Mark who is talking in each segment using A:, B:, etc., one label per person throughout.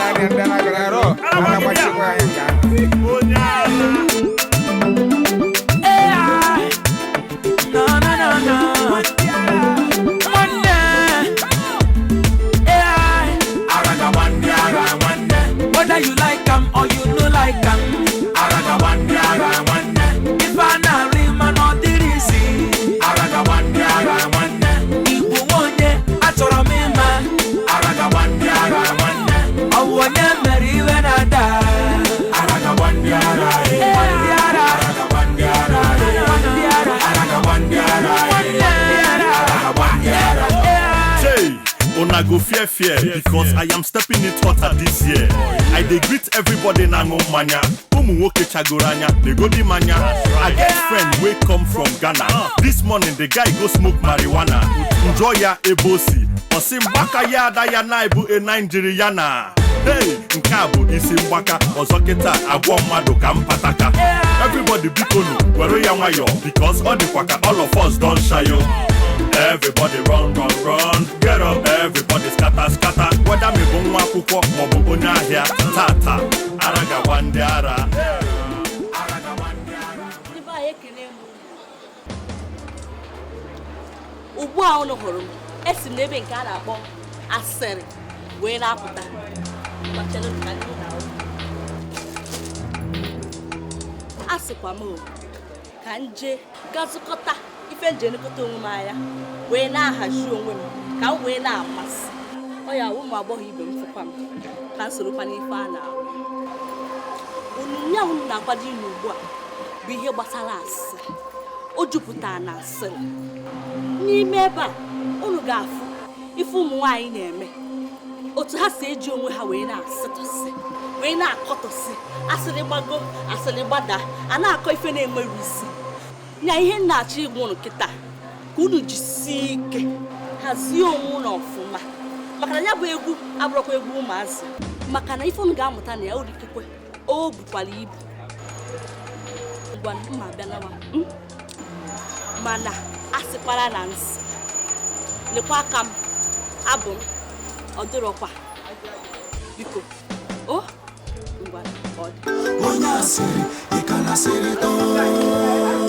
A: anya ndị na-agara a na-agbachikwa anyị nke ahụ.
B: Onye ara.
C: No, no, no, no. Nwanne. AI.
B: Ara ga-agba ndị ara nwanne.
C: Whether you like 'em or you no like 'em.
B: Ara ga-agba ndị ara nwanne.
C: Ife a na-alụ ịma na ọ dịrị isi.
B: Ara ga-agba ndị ara nwanne.
C: Igbo nwe onye achọrọ m ịma.
B: Ara ga-agba ndị ara nwanne.
C: Ọ bụ onye mere iwe na-ada.
B: Ara ga-agba ndị ara e.
C: Ndị ara.
B: Ara ga-agba ndị ara e.
C: Ndị ara.
B: Ara ga-agba ndị ara e.
C: Ndị ara.
B: Ara ga-agba ndị ara.
D: Jay, una go fear fear because I am stepping it hotter this year. I dey greet everybody na-aṅụ mmanya. Ụmụ nwoke chagoro anya na-egodi mmanya. I get friend wey come from Ghana. This morning the guy go smoke marijuana. Njọ ya ebe o si. Ọ sị mgbaka ya ada ya na ebu a Nigeriana. Hey, nke a bụ isi mgbaka ọzọ kịta agwọ mmadụ ka mpataka. Everybody bikonu were ya nwayọọ because ọ dịkwa ka all of us don shayo. Everybody run, run, run. Get up, everybody scatter, scatter. Whether me bụ nwa akwụkwọ maọbụ onye ahịa, tata, ara gawa ndị ara.
E: Ndị be anyị, ekele m unu. Ugbu a unu hụrụ m, esi m n'ebe nke a na-akpọ asịrị wee na-apụta. Gbachere m ka ndị na-ahụ. A sịkwa m o, ka m jee gaa zụkọta ife nje elekọta onwe m anya wee na-ahazi onwe m ka m wee na-amasị ọ ya ụmụ agbọghọ ibe m fụkwa m ka m sorokwa n'ife a na-arụ. Onyinye ahụ m na-akwado ịnụ ugbu a bụ ihe gbasara asịrị. O jupụtara na asịrị n'ime ebe a. Unu ga-afụ ife ụmụ nwaanyị na-eme, otu ha si eji onwe ha wee na-asịtọsị wee na-akọtọsị asịrị, gbago asịrị gbada, a na-akọ ife na-enwere isi. Nya ihe m na-achọ ịgwa unu kịta, ka unu jisie ike hazie onwe unu ọfụma, maka na ya bụ egwu abụrụkwa egwu ụmụazị, maka na ife unu ga-amụta na ya orikekwe o bukwara ibu. Ngwa, mma abịalawa m, mana a sịkwara na nsị lekwa aka m abụ m ọ dịrọkwa. Biko o, ngwa, ọ dị.
F: Onye asịrị, ị ka na-asịrị tọọ.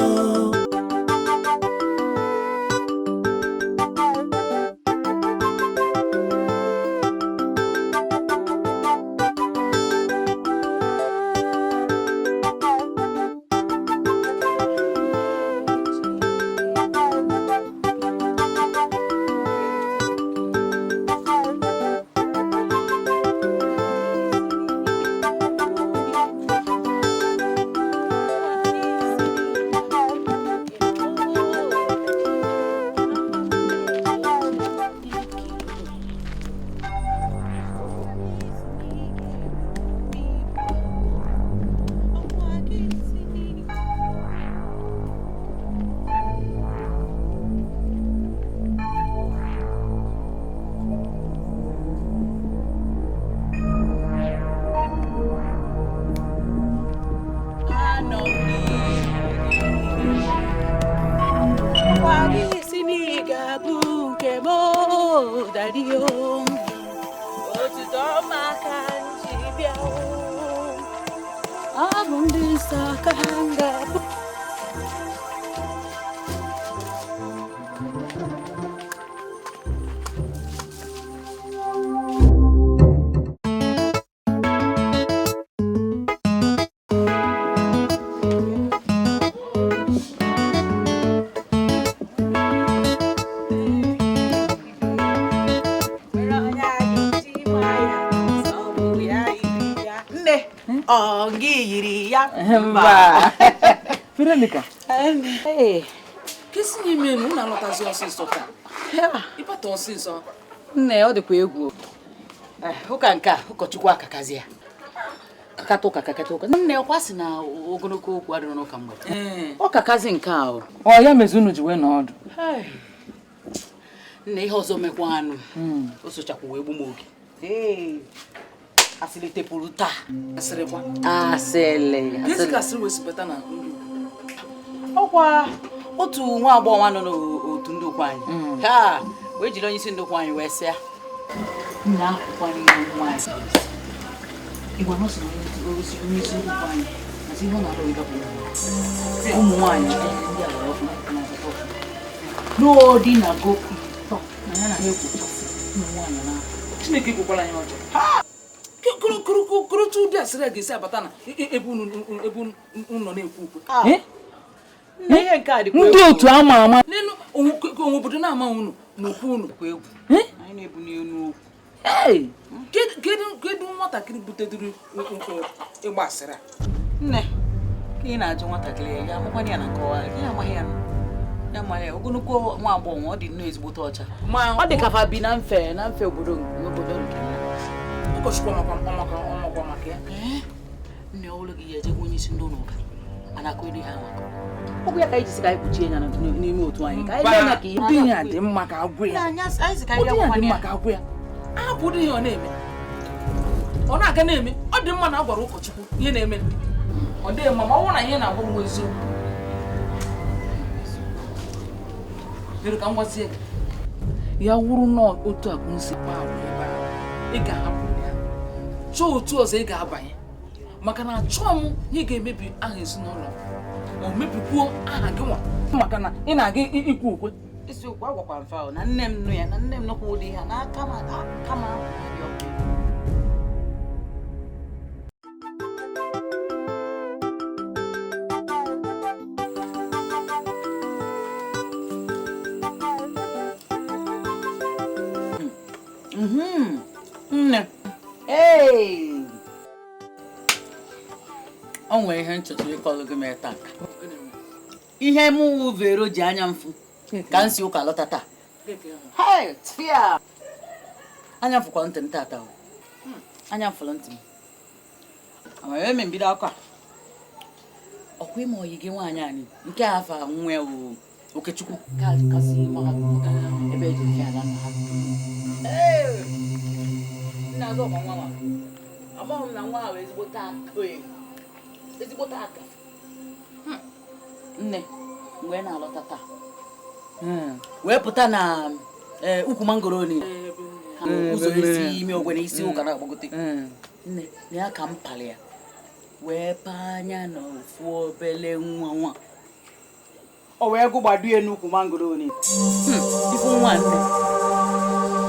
G: Anọ m n'ihu gị. Ọkwa gị si na ị ga-abụ nke m o, daddy o. Otuto ọma ka m ji bịa o. Ọ bụ ndị nsọ ka m ga-abụ.
H: Nne, ọ gị yiri ya?
I: Mba. Veronica.
H: Ee.
I: Kesi n'ime unu na-alọtazi ọsịsọ taa. Ịbata ọsịsọ.
H: Nne, ọ dịkwa egwu. Ụka nke a, ụkọchukwu akakazi ya. Kakata ụka, kakata ụka. Nne, ọkwa sị na ogologo okwu adịrọ n'ụka mgbede. Ọ kakazi nke a o.
I: Ọ ya mezi unu ji wee nọ ọdụ.
H: Nne, ihe ọzọ mekwa anụ. O sochakwa wee gbu m oge. Asịrị tepụrụ taa.
I: Asịrịkwa.
H: Asịrị.
I: Kesi ka asịrị wee si bata na ndụ.
H: Ọkwa otu nwa agbọghọ nwa nọ n'otu ndị ụkwa anyị ha wee jiri onye isi ndị ụkwa anyị wee sịa nna akwụkwọ n'ihe nwa anyị. Ịgwa na ọ sị na onye isi ụkwụ anyị na ihe ọ na-alụ ịdọpụ ụmụ nwaanyị ndị agbara ọfụma na-azụta ọfụma n'odi na go ịtọ na ya na ha ekwuchasị ụmụ nwaanyị na
I: Chineke ekwekwala anyị ọjọọ. Kụrụtụ ụdị asịrị a ga-esi abata na ebe unu nọ na-ekwu okwu. Ndị otu ama ama n'elu onwe obodo na-ama unu n'okwu unu. Kedu nwatakịrị buteduru ịgba asịrị a?
H: Nne, ka ị na-ajụ nwatakịrị ya amakwana ya na nkọwa ya amaghị ya ya mara ya ogologo nwa agbọghọ ọ dị nnọọ ezigbote ọcha. Ọ dị ka fa bi na mfe obodo nke ya.
I: Ụkọchukwu ọmakwa maka ya.
H: Nne ọbụla gị ya ejegwa onye isi ndị ụlọ ụka a na-akụ iri ha maka ọgwụ ya ka anyị jisi ka anyị kpuchie ya n'ime otu anyị ka anyị mee ya ka ihe
I: ụdị ya dị mma ka agwụ ya. Ụdị ya dị mma ka agwụ ya. Ahapụ ụdị ihe ọ na-eme. Ọ na-aga na-eme. Ọ dị mma na a gwara ụkọchukwu ihe na-eme. Ọ dịghị mma ma ọ bụrụ na ihe na-agwa m eziokwu. Dịrị ka m gwazie gị. Ya wuru nọọ otu akụ nsi kpaa agwa ebe ahụ, ị ga-ahapụ ya. Chọọ otu ọzọ ị ga-abanye. Maka na achọọ m ihe ga-emebi aha ezinụlọ ma o mebikwuo aha gị nwa maka na ị na-aga ikwu okwe.
H: Isiokwu agwakwara m fa na nne m nụ ya na nne m nụkwa ụdị ha n'aka m aka m dị ọkụ. Nne, ee, o nwere ihe nchọtụ ịkọlụ gị mee taa. Ihe mụ Vero ji anya mfu ka m si ụka lọta taa. Hey, tia! Anya mfụkwa ntị m tata o. Anya mfụrụ ntị m. Amara eme mbido akwa. Ọkwa ime oyi gị nwaanyị anyị nke a afa nwe o Okechukwu ka kasị mahadum ebe eji nke ala nna ha. Ee! Nna azụ ọkwa nwa ma. Amaghị m na nwa ahụ ezigbote aka. Ezigbote aka. Nne, mgbe na-alọta taa wee pụta na ukwu mangoro ni ụzọ esi ime ogwe na isi ụka na-agbagote. Nne, na ya ka m pali ya wee paa anya na ofu obele nwa nwa o wee gụgbado ya n'ukwu mangoro ni. Ifu nwa nne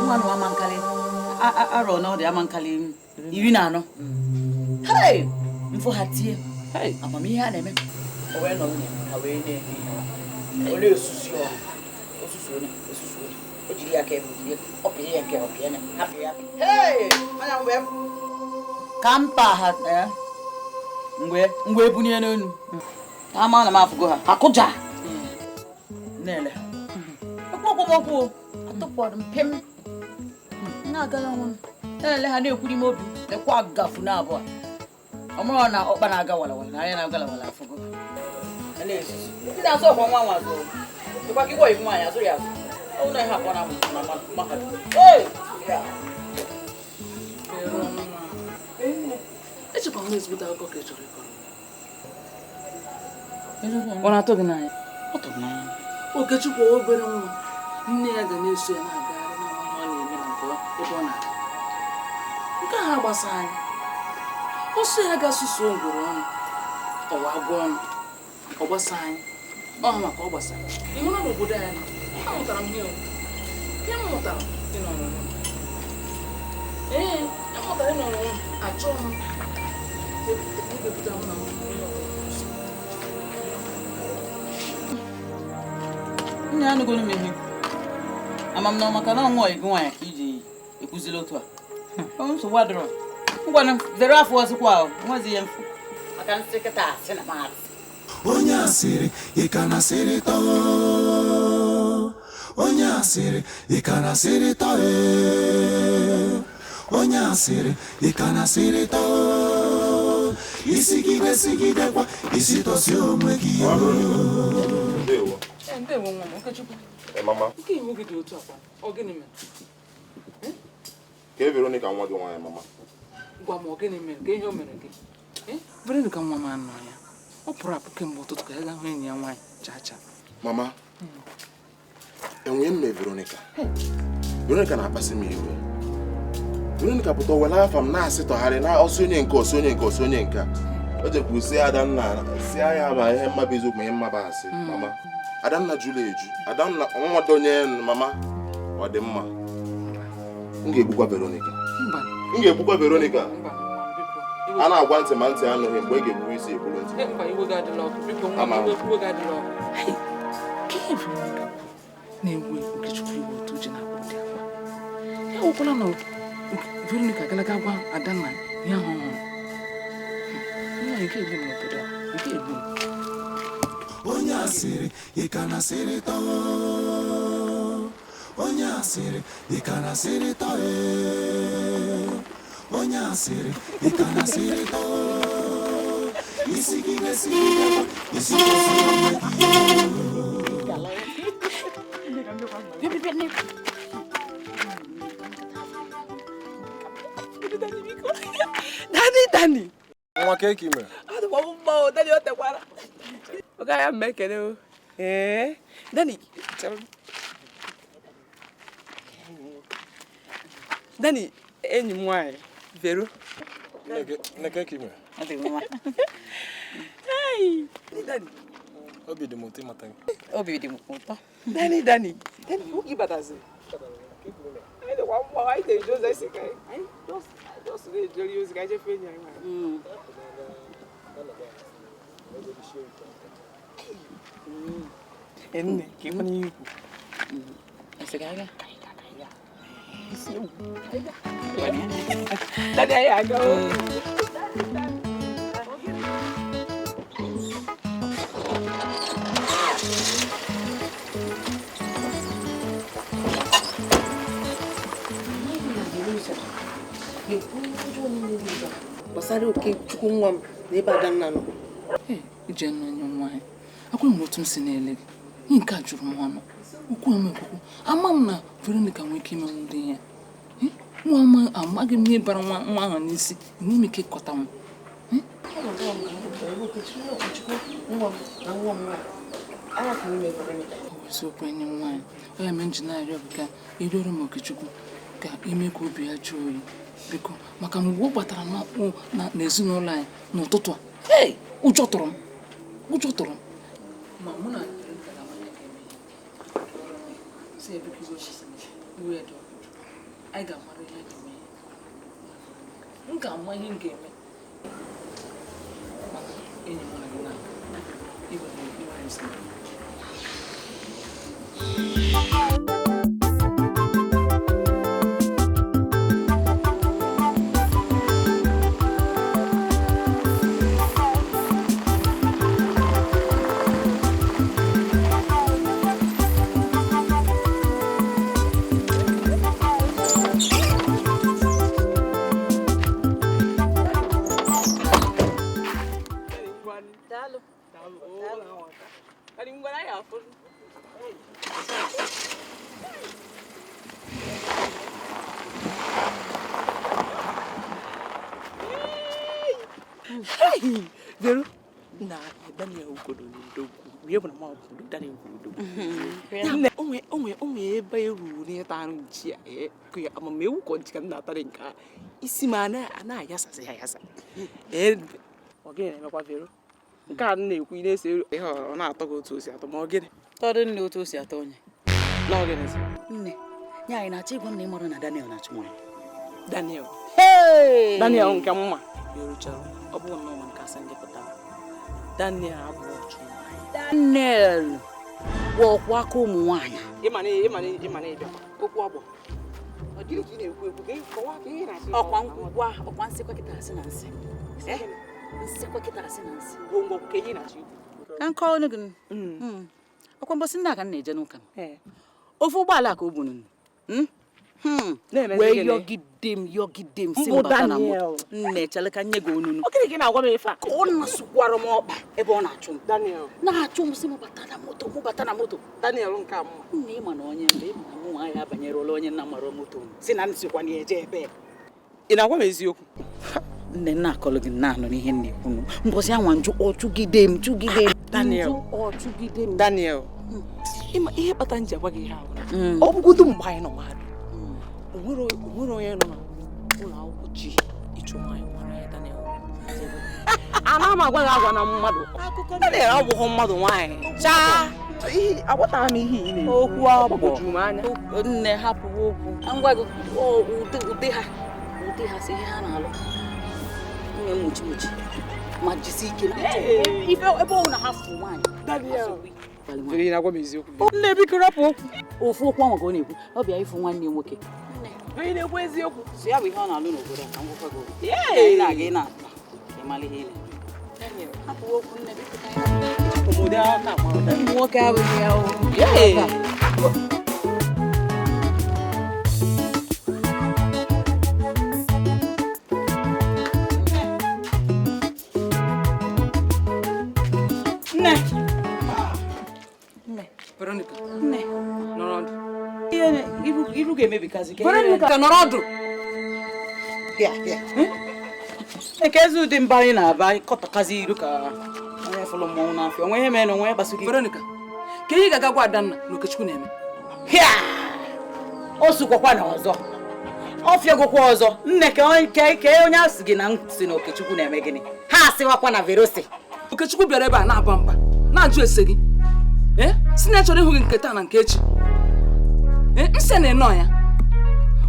H: nwa nwa amankali arọ na ọ dị amankali 14. Hey! Mfụ ha tie amamihe a na-eme o wee nọ nwunye ha wee na-eme ihe ọ na-esusi ọnụ osusu onye osusu onye o jiri ya ka ebe jiri ọ pịrị ya nke ọ pịa ya hapụ ya. Hey! Anya mgbe ka mpa ha mgbe ebunye n'elu ama na m afụgo ha akụja na-ele ekwu okwu m okwu atụpụrụ m pịm na-agala onwe m na-ele ha na-ekwu n'ime obi lekwa agafu na abụọ ọ mụrụ na ọkpa na-aga walawala na anya na-aga walawala afụgo ndị na-azụ ọkwa nwa nwa azụ dịkwa ka igwe ibu nwaanyị azụrụ ya azụ ọ bụrụ na ihe abụọ na mahadum.
I: Echekwa m ezigbote akụkọ ka ị chọrọ ịkọrọ. Ọ na-atụ gị n'anya?
H: Ọ tụrụ n'anya.
I: Okechukwu obere nwa nne ya ga na-eso ya na-agagharị na ihe ọ na-eme na nke ebe ọ na-aga. Nke ahụ agbasa anyị. Ọsọ ya ga-asụsụ ngwụrụ ọnụ ọwa agwọ ọnụ ọ gbasa anyị ọ maka ọ gbasara. Ị hụrụ n'obodo anyị amụtara m ihe ihe m mụtara ịnọ n'onwe m. Ee, amụtara ịnọ n'onwe m achọghị m ebepụta m na ihe ọbụla.
H: Nne anụgonu m ihe ama m na maka na ọnwa gị nwaanyị ka iji ekwuzila otu a. Nsogbu adịrọ ngwanụ zere afọ ọzọkwa nwezi ihe mfu maka nsị kịta asị na maasị.
F: Onye asịrị ị ka na-asịrị tọọ onye asịrị ị ka na-asịrị tọọ onye asịrị ị ka na-asịrị tọọ isigide sigidekwa isi tọsi onwe gị.
I: Ndewo nwa m Okechukwu.
J: Mama.
I: Nke iwu gị dị otu akwa ọ gịnị mere?
J: Ka Veronica nwa gị nwaanyị mama.
I: Gwa m ọ gịnị mere ka ihe o mere gị? Veronica nwa m anọ ya. Ọ pụrụ apụ kemgbe ụtụtụ ka ya gaa hụ enyi ya nwaanyị chaa chaa.
J: Mama, enwe mme Veronica. Veronica na-akpasị m iwe. Veronica pụta were afa m na-asị tọgharị na ọsọ onye nke ọsọ onye nke ọsọ onye nke a. O jekwuru si Adanna si ya ma ihe mma bụ eziokwu ma ihe mma bụ asị mama. Adanna jụrụ eju. Adanna nwadonye mama ọ dị mma. M ga-egbukwa Veronica. M ga-egbukwa Veronica. A na-agwa ntị ma ntị anụghị mgbe ị ga-egburu isi egburu ntị.
I: Na-ewe Okechukwu iwe otu ji na-akpọ dị akwa. Ya wụkwala na Veronica agalaga gwa Adanna ihe ahụ ọ hụrụ. Nwa nke egbu m n'obodo a, nke egbu m.
F: Onye asịrị ị ka na-asịrịta onye asịrị ị ka na-asịrịta onye asịrị ị ka na-asịrịta isi gị na-esirịta isi gosi onwe gị.
G: Dani, Dani.
A: Nwa ka eke mere.
G: Adịkwa m mma o, Dani o tekwara. Ọ gaghị ama ekele o. Ee, Dani, chere m. Dani, enyi m nwaanyị, Vero.
A: Nne ka eke mere.
G: Hey, Dani.
A: Obi dị m ụtọ ịmata gị.
H: Obi dị m ụtọ.
G: Dani, Dani. Dani, oge ịbataziri. Anyị dịkwa mma, anyị na-eje ozi esi ka anyị just na-ejeri ozi ka anyị jefe enyi anyị nwaanyị. Nne, ka ị kwana ihe ikwu.
H: Esi ka aga?
G: Dani, anyị aga o.
I: Gbasara Okechukwu nwa m na ebe Adanna nọ. Ije nụ enyi m nwaanyị, akwụrụ m otu m si na-ele gị. Ihe nke a jụrụ m ọnụ. Okwu ama ekwukwu. Ama m na Veronica nwere ike imenwu ụdị ihe. Nwa amaghị m ihe bara nwa ahụ n'isi, enweghị m ike ịkọta m. Ọ bụ eziokwu enyi m nwaanyị, ọ ya mere m ji na-arịọ gị ka ị rịọrọ m Okechukwu ka ime ka obi ya jụọ oyi. Biko, maka mgbe ọ batara n'ezinụlọ anyị n'ụtụtụ a, hey, ụjọ tụrụ m. Ụjọ tụrụ m. Ma mụ na Veronica ga-ama ihe ga-eme ya. Sị ya biko iwe kwesịrị iwe ya dị ọkụ. Anyị ga-amara ihe a ga-eme ya. M ga-ama ihe m ga-eme. Maka enyi mụ na gị na-aga. Iwe iwe nsị.
G: Vero, na Daniel ugodo n'odogwu. Ihe bụ na ma ọ bụ Daniel ugodo. Nne, onwe ebe eruru n'ịta anụ nchi a, ka ya ama m ewu kọ nchi ka m na-atarị nke a. Isi m a na-ayasasị ayasa. Ee, ọ gịnị na-emekwa Vero? Nke a m na-ekwu ị na-ese eru ihe ọ na-atọ gị otu o si atọ ma ọ gịnị?
H: Tọdụ nne otu o si atọ onye.
G: Na ọ gịnị?
H: Nne, nye anyị na-achọ ịgwa m na ị mara na Daniel na-achụ nwaanyị.
G: Daniel.
H: Hey!
G: Daniel nke mma. Eruchara, ọ bụrụ na ọ ma nke asị ndị pụtara. Daniel abụghị ọchụ nwaanyị.
H: Daniel bụ ọkwa aka ụmụ nwaanyị.
G: Ịma na ịbịakwa. Okwu ọgbọ. Ọ gịnị ka ị na-ekwu ekwu ka ị kọwaa ka ihe na-asị.
H: Ọkwa nkwukwa, ọkwa nsịkwa kịta asị na nsị. Nsịkwa kịta asị na nsị.
G: Ngwongwo ka ihe na-achọ ikwu.
H: Ka nkọ ọnụ gị. Ọkwa mbọsị nna ka m na-eje n'ụka m. Ofe ụgbọala ka o gburu m. Wee yọgide m yọgide m si mbata na moto. Nne chere ka nye gị onunu.
G: Ọ gịnị ka ị na-agwa m ife a?
H: Ka ọ na-asụkwara m ọkpa ebe ọ na-achụ m.
G: Daniel.
H: Na-achụ m si m bata na moto, mụ bata na moto.
G: Daniel nke a mma.
H: Nne ịma na onye mgbe ịma na mụ nwaanyị abanyerela onye nna mara moto m. Si na m sikwa na eje ebe.
G: Ị na-agwa m eziokwu?
H: Nne nna akọlụ gị na-anụ n'ihe m na-ekwu nụ. Mbọsị anwa njụ ọ chụgide m chụgide m.
G: Daniel.
H: Njụ ọ chụgide m.
G: Daniel. Ịma ihe kpata m ji agwa gị ihe ahụ. Ọ bụgodu mgbe anyị nọ mahadum. O nwere onye nọ na
I: Ụlọ akwụkwọ ji ịchụ nwaanyị mara ya Daniel. Ana m agwa gị agwa na mmadụ. Daniel abụghị mmadụ nwaanyị. Chaa.
G: Aghọtara m ihe ị na-ekwu.
H: Okwu abụọ.
G: Gbagwojuru m anya.
H: Nne hapụ okwu. Ngwa gị ụdị ha ụdị ha si ihe ha na-alụ. Nne m muchi muchi. Ma jisi ike na ife ebe ọ na ha fụ nwaanyị.
G: Daniel. Vero na-agwa m eziokwu.
H: Nne biko rapụ okwu. Ofu okwu ahụ ka ọ na-ekwu. Ọ bịa ịfụ nwanne ya nwoke.
G: Vero na-ekwu eziokwu.
H: So ya bụ ihe ọ na-alụ n'obodo a ka m gwakwa gị okwu. Ị na-aga ị na-akpa ka ị mara ihe ị na-eme. Hapụ okwu nne biko ka anyị
G: Obodo aka akpọrọ.
H: Ụmụ nwoke abụghị ya o. Nne. Nne.
I: Veronica.
H: Nne.
I: Nọrọ ọdụ.
H: Ihe iru ga-emebikazi ka
I: Veronica nọrọ ọdụ.
H: Bịa bịa. Nke ezi ụdị mba anyị na-aba kọtakazi iru ka onye fụlụ mmọnwụ n'afịa. Onwe ihe mere na onwe ya gbaso gị.
I: Veronica, ka ihe ga-aga gwa Adanna na Okechukwu na-eme.
H: Hịa! O sukwakwa na ọzọ. Ọ fịagokwa ọzọ. Nne ka onye asị gị na m si na Okechukwu na-eme gịnị? Ha asịwakwa na Verosi.
I: Okechukwu bịara ebe a na-aba mba na-ajụ ese gị. Si na ya chọrọ ịhụ gị nke taa na nke echi. Nsị na ịnọ ya.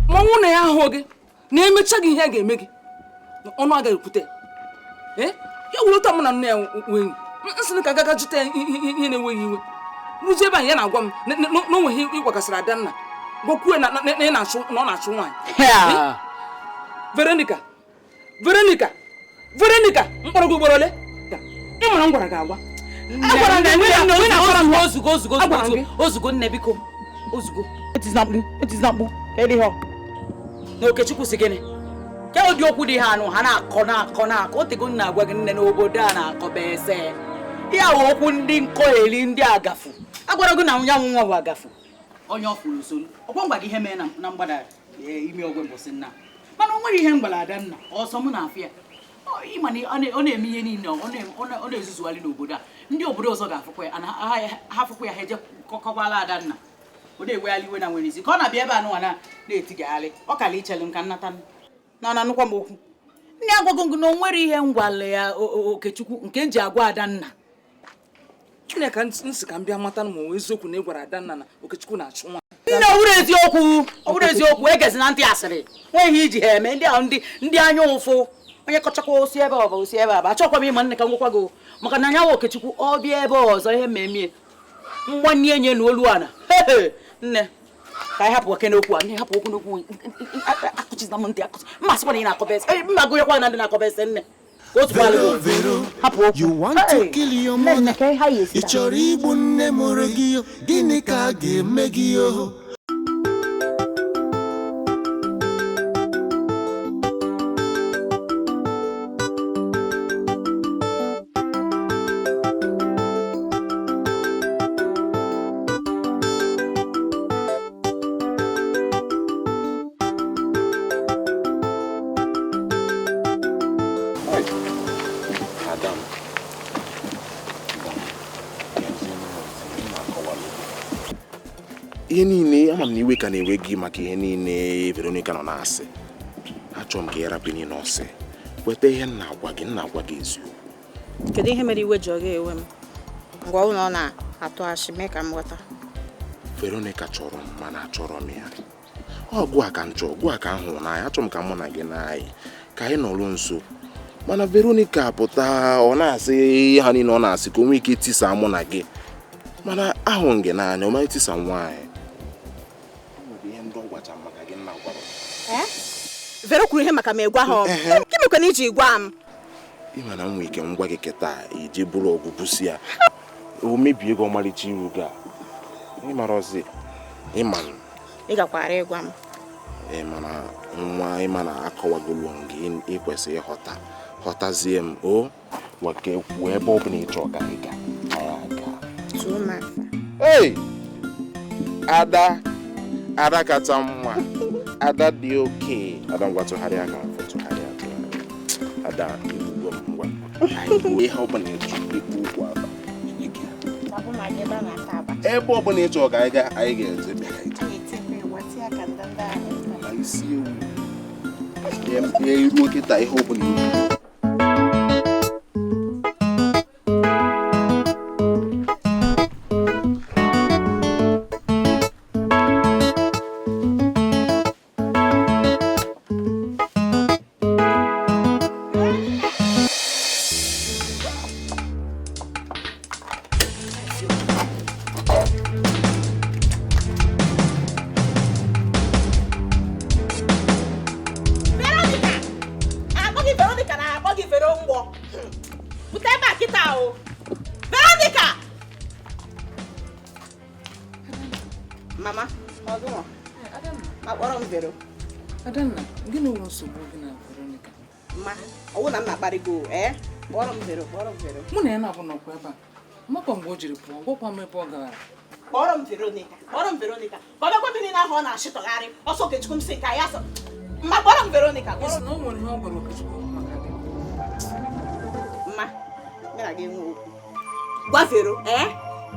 I: Mmanwụ na ya ahụ gị na-emecha gị ihe a ga-eme gị. Ọnụ agaghị ekwute. Ya wuru ụtọ mụ na nne ya nwee enyi. Nsị ka agaga jụta ya ihe na-enweghị iwe. Rụzie ebe anyị ya na-agwa m na o nweghị ịgwagasịrị Adanna. Gwakwuo na ị na-achụ na ọ na-achụ nwaanyị. Veronica, Veronica, Veronica, mkpọrọ gị ugboro ole? Ị mara m gwara gị agwa.
H: Ozugbo ozugbo ozugbo ozugbo nne biko ozugbo. Etizina mkpu etizina mkpu ka ịdị họ. Na Okechukwu si gịnị? Ke ụdị okwu dị ha anụ ha na-akọ na-akọ na-akọ otego nna agwa gị nne n'obodo a na-akọba ese. Ya wụ okwu ndị nkọgheri ndị agafu. Agwara gị na ya nwa bụ agafu. Onye ọ fụrụ usoro ọkwa ngwa gị ihe mee na mgbada ime ogwe mbọsị nna. Mana o nwere ihe m gwara Adanna ọsọ mụ na afịa. Ịma na ọ na-eme ihe niile ọ na-ezuzugharị n'obodo a. Ndị obodo ọzọ ga-afụkwa ya ha afụkwa ya ha eje kọkwala Adanna. Ọ na-ewegharị iwe na nwere isi ka ọ na-abịa ebe a nụwa na-etigagharị ọ kala ichelu m ka nnata na na anụkwa m okwu. Nne agwago m na o nwere ihe m gwara ya Okechukwu nke m ji agwa Adanna.
I: Nne ka nsị ka m bịa mata ma ọ eziokwu na ị gwara Adanna na Okechukwu na-achụ nwa.
H: Nne ọ bụrụ eziokwu ọ bụrụ eziokwu egezina ntị asịrị nwe ihe iji ha eme ndị ahụ ndị anya ụfụ onye kọchakwa osi ebe ọ bụ osi ebe a bụ achọkwa m ịma nne ka m gwakwa gị maka na anyanwụ Okechukwu ọ bịa ebe ọzọ ihe mmemme mgbanye enye na olu ana. Nne ka anyị hapụ oke n'okwu a nne hapụ okwu n'okwu akụchizina m ntị akụchi mma sịkwa na ị na-akọba ese mma gụnyekwa na ndị na-akọba ese nne.
F: Vero, Vero, you want to kill your mother. Ị chọrọ igbu nne mụrụ gị, gịnị ka a ga-eme gị o?
J: Ihe niile ama m na iwe ka na-ewe gị maka ihe niile Veronica nọ na-asị. Achọrọ m ka ị rapụ niile ọsị. Weta ihe m na-agwa gị, m na-agwa gị eziokwu.
G: Kedu ihe mere iwe ji ọ ga-ewe m? Ngwa ụlọ ọ na-atụ asị mee ka m ghọta.
J: Veronica chọrọ m mana achọrọ m ya. Ọgụ a ka m chọrọ, ọgụ a ka m hụrụ n'anya, achọrọ m ka mụ na gị na-ayị, ka anyị nọrọ nso. Mana Veronica pụta ọ na-asị ihe ha niile ọ na-asị ka o nwee ike itisa mụ na gị. Mana ahụ m gị n'anya, ọ ma itisa nwaanyị.
G: Vero kwuru ihe maka m egwa ha. Gịnị ka iji gwa m?
J: Ị ma na m nwee ike ngwa gị kịta iji bụrụ ọgụ busi ya. O mebie ego ọmalịcha iru gị a. Ị mara ọzọ ị ma
G: Ị gakwara ịgwa m.
J: Ị ma na nwa ị ma na akọwagolu gị ị kwesịrị ịghọta. Ghọtazie m o wake kwuo ebe ọ bụla ị chọrọ ka ị gaa. Anyị aga.
G: Tụọ m afa.
J: Hey! Ada Ada kacha mma. Ada dị oke. Ada ngwa tụgharịa aka mfe tụgharịa tụgharịa. Ada egbugbo m ngwa. Ihe ọbụla ịchọ ikwu ụkwụ aba. Ebe ọbụla ịchọ ka anyị gaa anyị ga-eje bịa ka anyị isi ewu. Ihe iruo kịta ihe ọbụla ikwu.
G: Veronica! Akpọ gị Veronica na akpọ gị Vero mgbọ. Pụta ebe a kịta o. Veronica! Mama, ọ gị nwa? Ma kpọrọ m Vero.
I: Adanna, gịnị nwere nsogbu gị na Veronica?
G: Ma, ọ wụ na m na-akparị gị o, ee? Kpọrọ m Vero, kpọrọ m Vero.
I: Mụ na ya na-abụ nọkwa ebe a. Amakwa mgbe o jiri pụọ, gwakwa m ebe ọ gara.
G: Kpọrọ m Veronica, kpọrọ m Veronica. Ka ọ bịakwa mmiri n'ahụ ọ na-achịtọgharị. Ọsọ Okechukwu m sị ka ya sọ. Mma, kpọrọ m Veronica, kpọrọ
I: Ị sị na o nwere ihe ọ gwara Okechukwu maka gị.
G: Mma, mụ na gị enwe okwu. Gwa Vero, ee?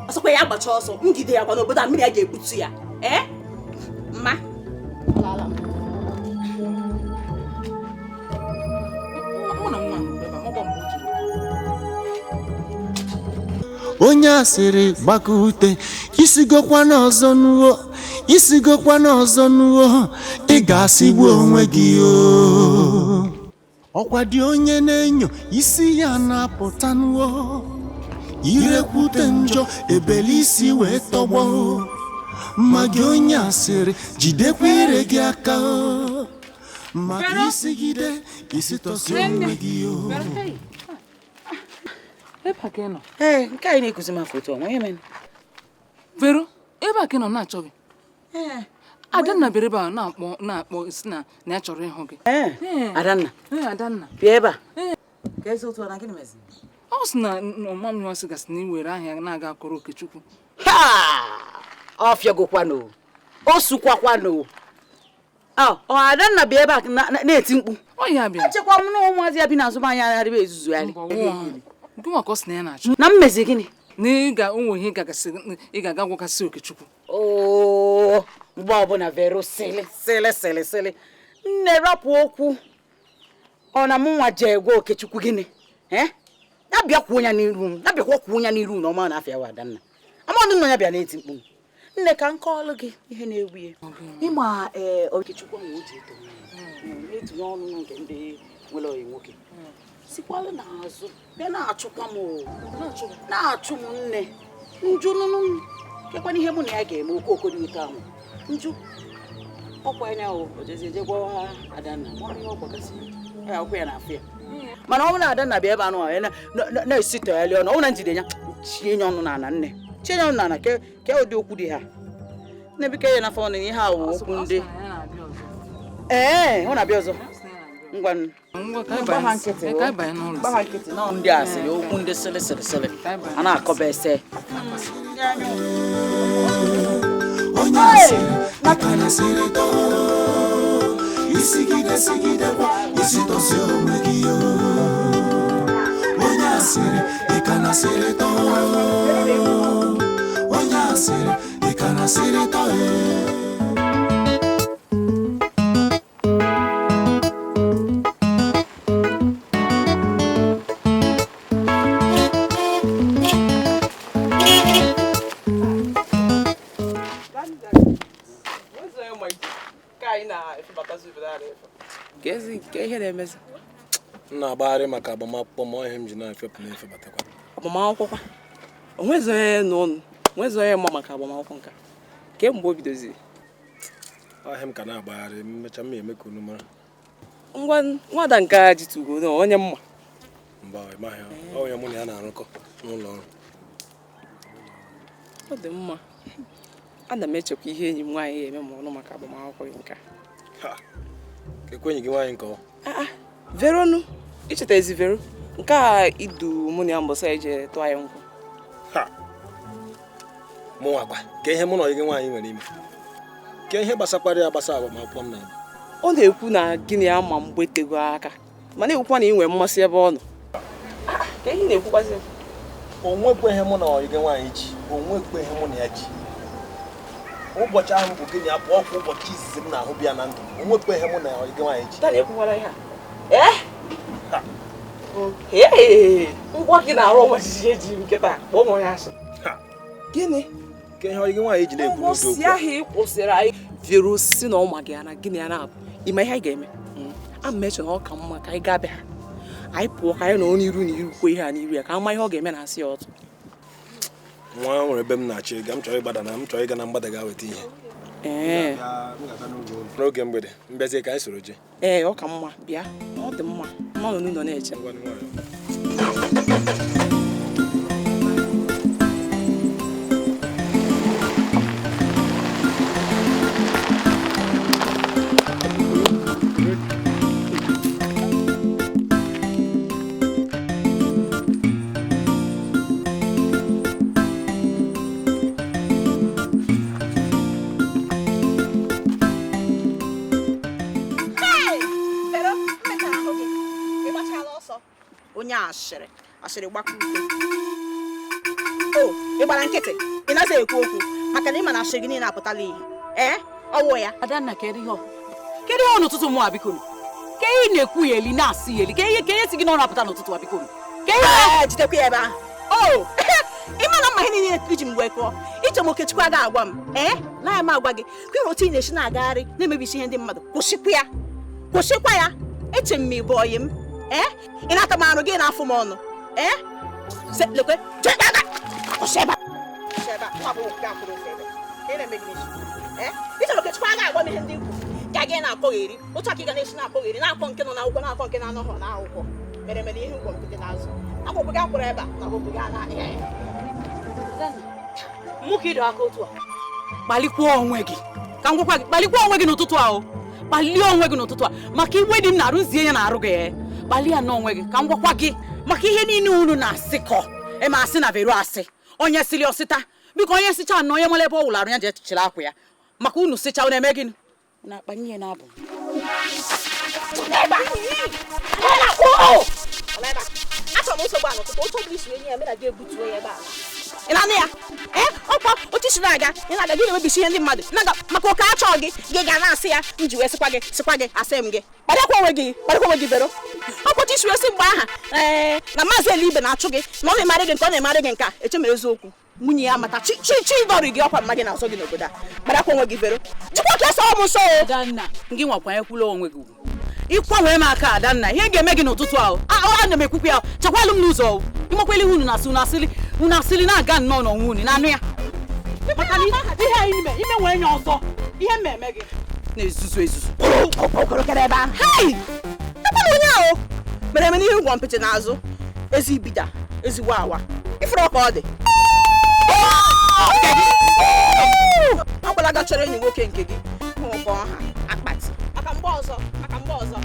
G: Ọsọkwa ya gbacha ọsọ, m gide ya kwa n'obodo a mmiri a ga-ebutu ya. Ee? Mma.
I: Mụ na nwa nọkwa ebe a, amakwa mgbe o jiri pụọ.
F: Onye asịrị gbakute isigokwa n'ọzọ nuo, isigokwa n'ọzọ nuo, ị ga-asịgbu onwe gị o. Ọkwa dị onye na-enyo isi ya na-apụta nuo, irekwute njọ ebele isi wee tọgbọ. Ma gị onye asịrị jidekwa ire gị aka o, maka isigide isi tọsi onwe gị o.
I: Ebe a ka ị nọ?
H: Ee, nke anyị na-ekuzi m afọ otu ọnwa, ihe mere.
I: Vero, ebe a ka ị nọ na-achọ gị. Adanna bịara ebe a na-akpọ si na ya chọrọ ịhụ gị.
H: Adanna.
I: Ee, Adanna.
H: Bịa ebe a. Ka ezi otu ọ na gịnị mezi?
I: Ọ sị na ọma m ọsị gasị na iwere aha ya na-aga akọrọ Okechukwu.
H: Ha! Ọ fịagokwanụ. O sukwakwanụ. Ọ Adanna bịa ebe a na-eti mkpu.
I: Ọ ya bịa.
H: Echekwa m na ụmụazị ya bi n'azụ m anya adịghị ezuzu ya.
I: Gị nwa ka ọ sị na ya na-achọ.
H: Na mmezi gịnị?
I: Na ị ga onwe ihe ị ga-aga gwakasị Okechukwu.
H: Oo, mgbe ọbụla Vero sịlị sịlị sịlị sịlị. Nne rapụ okwu. Ọ na mụ nwa jee gwa Okechukwu gịnị? Eh? Ya bịa kwuo ya n'iru m. Ya bịakwa kwuo ya n'iru na ọma na-afịa wa Adanna. Amadụ nọ ya bịa na-eti mkpu. Nne ka nke ọlụ gị ihe na-ewu ya. Ịma ee Okechukwu ahụ o ji eto. Na-etinye ọnụ nke ndị nwere ọyị nwoke. Sikwalụ n'azụ bịa na-achụkwa m o. Na-achụ m nne. Njụ nụnụ m. Kekwana ihe mụ na ya ga-eme okooko dị ụtọ ahụ. Njụ ọkwa anya o ojezie je gwa Adanna ma ọ ihe ọ gwagasị ya ọkwa ya na-afụ ya. Mana ọ bụrụ na Adanna bịa ebe anụ a na-esitọgharị ọnụ, ọ bụrụ na njide ya chie ya ọnụ n'ala nne. Chie ya ọnụ n'ala ke ụdị okwu dị ha. Nne biko ya n'afọ ọnụ ihe a wụ okwu ndị. Ee, ọ na-abịa ọzọ. Ngwa ndị asịrị okwu ndị sịrị sịrị sịrị a na-akọba ese.
F: Onye asịrị aka na-asịrị tọọ, isigide sigidekwa isi tọsi onwe gị o. Onye asịrị ị ka na-asịrị tọọ, onye asịrị ị ka na-asịrị tọọ.
K: M na-agbagharị maka agbamakwụkwọ ma ọ ihe m ji na-efepụ na-efebatakwa.
L: Agbamakwụkwọ kwa? O nweghịzi onye nọ ụnụ, nweghịzi onye ma maka agbamakwụkwọ nka. Kemgbe o bidoziri.
K: Ọ ihe m ka na-agbagharị, mmecha m eme ka unu mara.
L: Ngwa nwada nke a jitugo na onye mma.
K: Mba, ị maghị ya. Ọ onye mụ na ya na-arụkọ n'ụlọ ọrụ.
L: Ọ dị mma. Ana m echekwa ihe enyi m nwaanyị ga-eme ma ọnụ maka agbamakwụkwọ gị nke a.
K: Ka ekwe enyi gị nwaanyị nke ọ?
L: Veronu, icheta ezi Vero, nke a idu mụ na ya mbọsị anyị jere tụọ ya nkwụ.
K: Mụ nwakwa, ka ihe mụ na gị nwaanyị nwere ime. Ka ihe gbasakwara ya gbasa agbamakwụkwọ m na-abụ.
L: Ọ na-ekwu na gị na ya ma mgbe tego aka, ma na-ekwukwa na ị nwere mmasị ebe ọ nọ. Ka ihe na-ekwukwazi?
K: O nwekwa ihe mụ na gị nwaanyị ji, o nwekwa ihe mụ na ya ji. Ụbọchị ahụ bụ gịnị ya pụọ kwa ụbọchị izizi m na-ahụ bịa na ndụ m. O nwekwa ihe mụ na gị nwaanyị ji.
L: Dada ekwuwala ihe a. Ee? Ee, ngwa gị na-arụ ọnwa jijiji eji m nkịta kpọọ m onye asị. Gịnị?
K: Ke ihe gị nwaanyị ji na-ekwu n'ụdị
L: Ụbọchị
K: okwu a?
L: ahụ ị kwụsịrị anyị vero si na ọma gị ana gịnị ya na-abụ ime ihe anyị ga-eme. A m eche na ọ ka mma ka anyị gaa be ha. Anyị pụọ ka anyị nọ n'iru na iru kwuo ihe a n'iru ya ka ama ihe ọ ga-eme na asị ya ọtụ.
K: Nwa nwere ebe m na-achọ ịga, m chọrọ ịgbada na m chọrọ ịga na mgbada ga weta ihe.
L: Ee.
K: N'oge mgbede, m bịazie ka anyị soro jee.
L: Ee, ọ ka mma bịa. Ọ dị mma. Mma nọ n'ụlọ na-eche.
E: Onye asịrị asịrị gbakọ ute o ị gbara nkịtị ị naghị ekwu okwu maka na ị ma na asịrị gị niile apụtala ihe. Ee, ọwụ ya.
H: Adanna, kedu ihe ọ n'ụtụtụ mụ a biko? Ke ihe na-ekwu ya eli na-asị ya eli, ke ihe si gị n'ọrụ apụta n'ụtụtụ a biko? Ke
E: ihe jidekwa ya ebe ahụ. O ị ma na mma ihe niile iji m wee kụọ iche m Okechukwu agaghị agwa m. Ee, na ya m agwa gị ka ịhụ otu ị na-esi na-agagharị na-emebisi ihe ndị mmadụ. Kwụsịkwa ya, kwụsịkwa ya. Eche m ma ị bụ ọyị m. Ee, ị na-ata m arụ gị na-afụ m ọnụ. Ee, lekwe kwụsị ebe a. Ichere Okechukwu agaghị agwa m ihe ndị ikwu ka gị na-akọgheri otu aka ị ga na-esi na-akọgheri na-akọ nke nọ n'akwụkwọ na-akọ nke na-anọghọ n'akwụkwọ mere mere ihe ụgwọ nkịtị n'azụ akwụkwọ gị akwụrụ ebe a na akwụkwọ gị anaghị ya.
H: Mụ ka ịdọ aka otu a kpalikwa onwe gị ka m gwakwa gị, kpalikwa onwe gị n'ụtụtụ a o kpalie onwe gị n'ụtụtụ a maka iwe dị m na-arụzie ya na-arụ gị. Kpalie ya n'onwe gị ka m gwakwa gị maka ihe niile unu na-asịkọ ema asị na vero asị onye sili ọsịta biko onye sịcha na onye nwere ebe ọ wụrụ arụ ya ji echichiri akwa ya maka unu sịcha unu eme gịnị unu akpanye ya n'abụ.
E: Achọrọ m nsogbu a n'ụtụtụ otu ọbụla isi enyi ya mere gị ebutuo ya ebe a. Ị na-anụ ya? Ee, ọkwa otu isi na-aga ị na-aga gị na-emebisi ihe ndị mmadụ na-aga maka oke achọ gị gị ga na-asị ya m ji wee sịkwa gị sịkwa gị asị m gị kparịakwa onwe gị kparịakwa onwe gị bero ọkwa otu isi wee sị mgbe aha ee na maazị Elibe na-achụ gị na ọ na-emarị gị nke ọ na-emarị gị nke a eche m eziokwu nwunye ya mata chi chi chi dọrị gị ọkwa mma gị na-azọ gị n'obodo a kparịakwa onwe gị bero jikwa ka esọ m nso o.
H: Adanna, gị nwakwanyekwula onwe gị ugwu ịkwanwee m aka Adanna ihe ga-eme gị n'ụtụtụ ahụ ana m ekwukwu ya chekwalụ m n'ụzọ o ịmakwala ihe unu na-asị unu asịrị na-aga nnọọ n'onwe unu na-anụ ya maka na ihe anyị ime ime nwee nye ọzọ ihe mmemme gị na-ezuzu ezuzu
E: ebe ahụ. Hei! Ekwana onye ahụ mere eme n'ihe ụgwọ mpịtị n'azụ ezi ibida ezigbo awa ifuru ọka ọ dị agbalaga chọrọ enyi nwoke nke gị hụ ụkọ ọha akpati maka mgbe ọzọ maka mgbe ọzọ.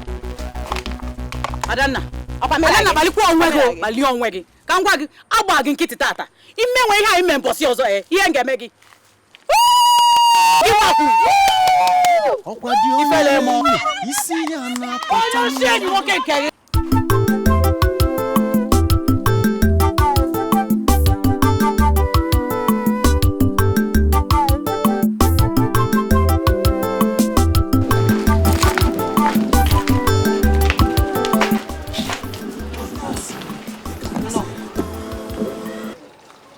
H: Adanna, Adanna kpalikwa onwe gị kpalie onwe gị ka m gwa gị agba gị nkịtị tata ime nwe ihe anyị mee mbọsị ọzọ ihe m ga-eme gị
F: ọkwa dị onye isi ya na-apụta
H: onye enyi nwoke nke gị.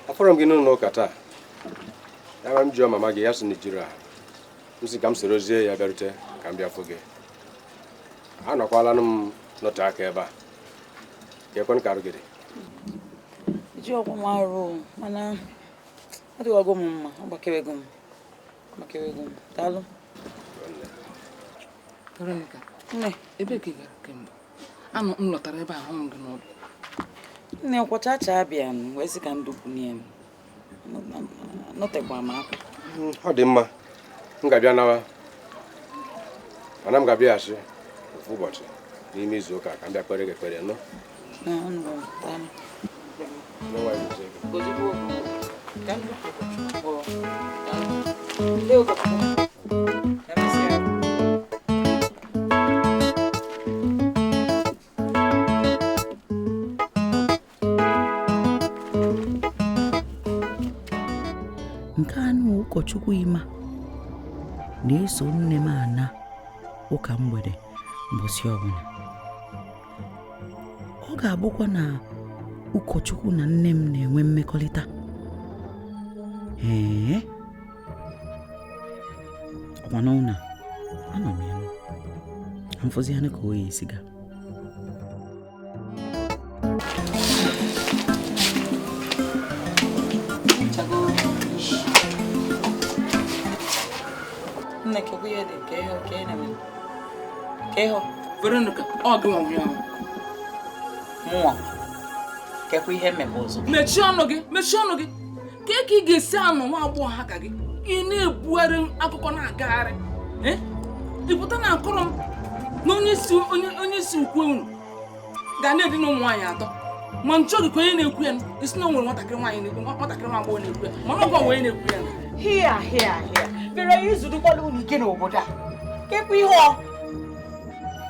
K: Afọrọ m gị n'ụlọ ụka taa ya ma m jụọ mama gị ya sị na ijiri ahụ m sị ka m sorozie ya bịarute ka m bịa fụ gị anọkwala m n'otu aka ebe a ka ekwe ka arụ gị dị.
H: Ji ọgwụ m arụ mana adịghị m mma agbakewego m agbakewego m daalụ.
I: Veronica, nne, ebe ka ị gara kemgbe? Anụ m lọtara ebe ahụ m gị n'ụlọ.
H: Nne kwachacha abịa m wee sị ka m dukwunye m nọtekwa m aka.
K: Ọ dị mma m ga-abịa nawa mana m ga-abịaghachi ofu ụbọchị n'ime izu ụka ka m bịa kpere gị ekpere nụ.
G: Nke anụ ụkọchukwu Ima
H: Na-eso nne m ana ụka mgbede mbọsị ọbụla. Ọ ga-abụkwa na ụkọchukwu na nne m na-enwe mmekọrịta. Ee, ọkwa n'ụlọ anọ m ya mfụzi ya ka o yi esi gaa.
I: Nne, kekwa ihe dị ka ihe ka ị na-eme? Ka ihe Veronica, ọ gị nwa nwụrụ.
H: Mụnwa kekwa ihe mmemme ọzọ.
I: Mechie ọnụ gị, mechie ọnụ gị. Ka ka ị ga-esi anụ nwa agbọghọ ha ka gị? Ị na-ebugharị akụkọ na-agagharị. Ị pụta na akụrụ m na onye isi ukwe unu ga na-edina ụmụ nwaanyị atọ. Ma nchọ gị ka onye na-ekwu ya isi na o nwere nwatakịrị nwaanyị na-ekwu, nwatakịrị nwa agbọghọ na-ekwu ya, mana ọ bụ onye na-ekwu ya.
H: Hia hia hia. Bere izurukwala unu ike n'obodo a. Kekwa ihe ọ.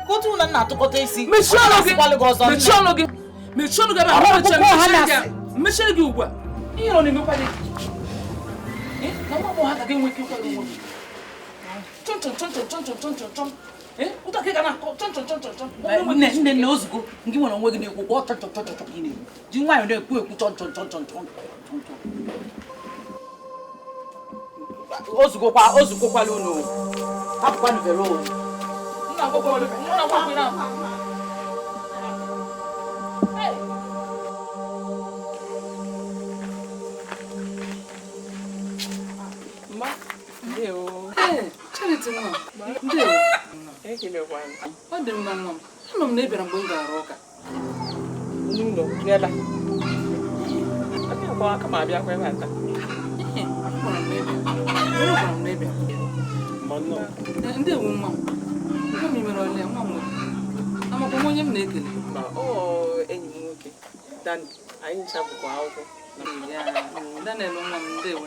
H: Ka otu na nna atụkọta isi.
I: Mechie ọnụ gị. Mechie ọnụ gị. Mechie ọnụ gị ebe a. Mechie gị ugbu a. Ihe ọ na-emekwa gị. Na nwa agbọghọ ka ga-enwe ike ịkwado nwa. Chọn chọn chọn chọn chọn chọn chọn chọn. Ụta ka ị ga na-akọ chọn chọn chọn chọn chọn.
H: Nne nne nne ozugbo ngị nwere onwe gị na-ekwu kwa chọn chọn chọn chọn ị na-ekwu. Ji nwayọọ na-ekwu ekwu chọn chọn chọn chọn chọn chọn. Ozugbo ozugokwala unu. Hapụkwanụ Vero.
I: Nna agbọghọ nna agbọghọ na.
L: Ma, ndewo.
I: Charity nwa. Ndewo. Ọ dị mma nwa m. Anọ m na ị bịara mgbe m gara ụka.
L: N'ụlọ, n'ebe a. Abịakwa aka m abịakwa ebe a taa.
I: Gwara m na ị bịara. Ndewo nwa m. Nwa m mere ole nwa m nwoke. Amakwa m onye m na-ekele.
L: Ma ọ enyi m nwoke, Dani, anyị ncha bụkwa akwụkwọ.
I: Daniel nwa m ndewo.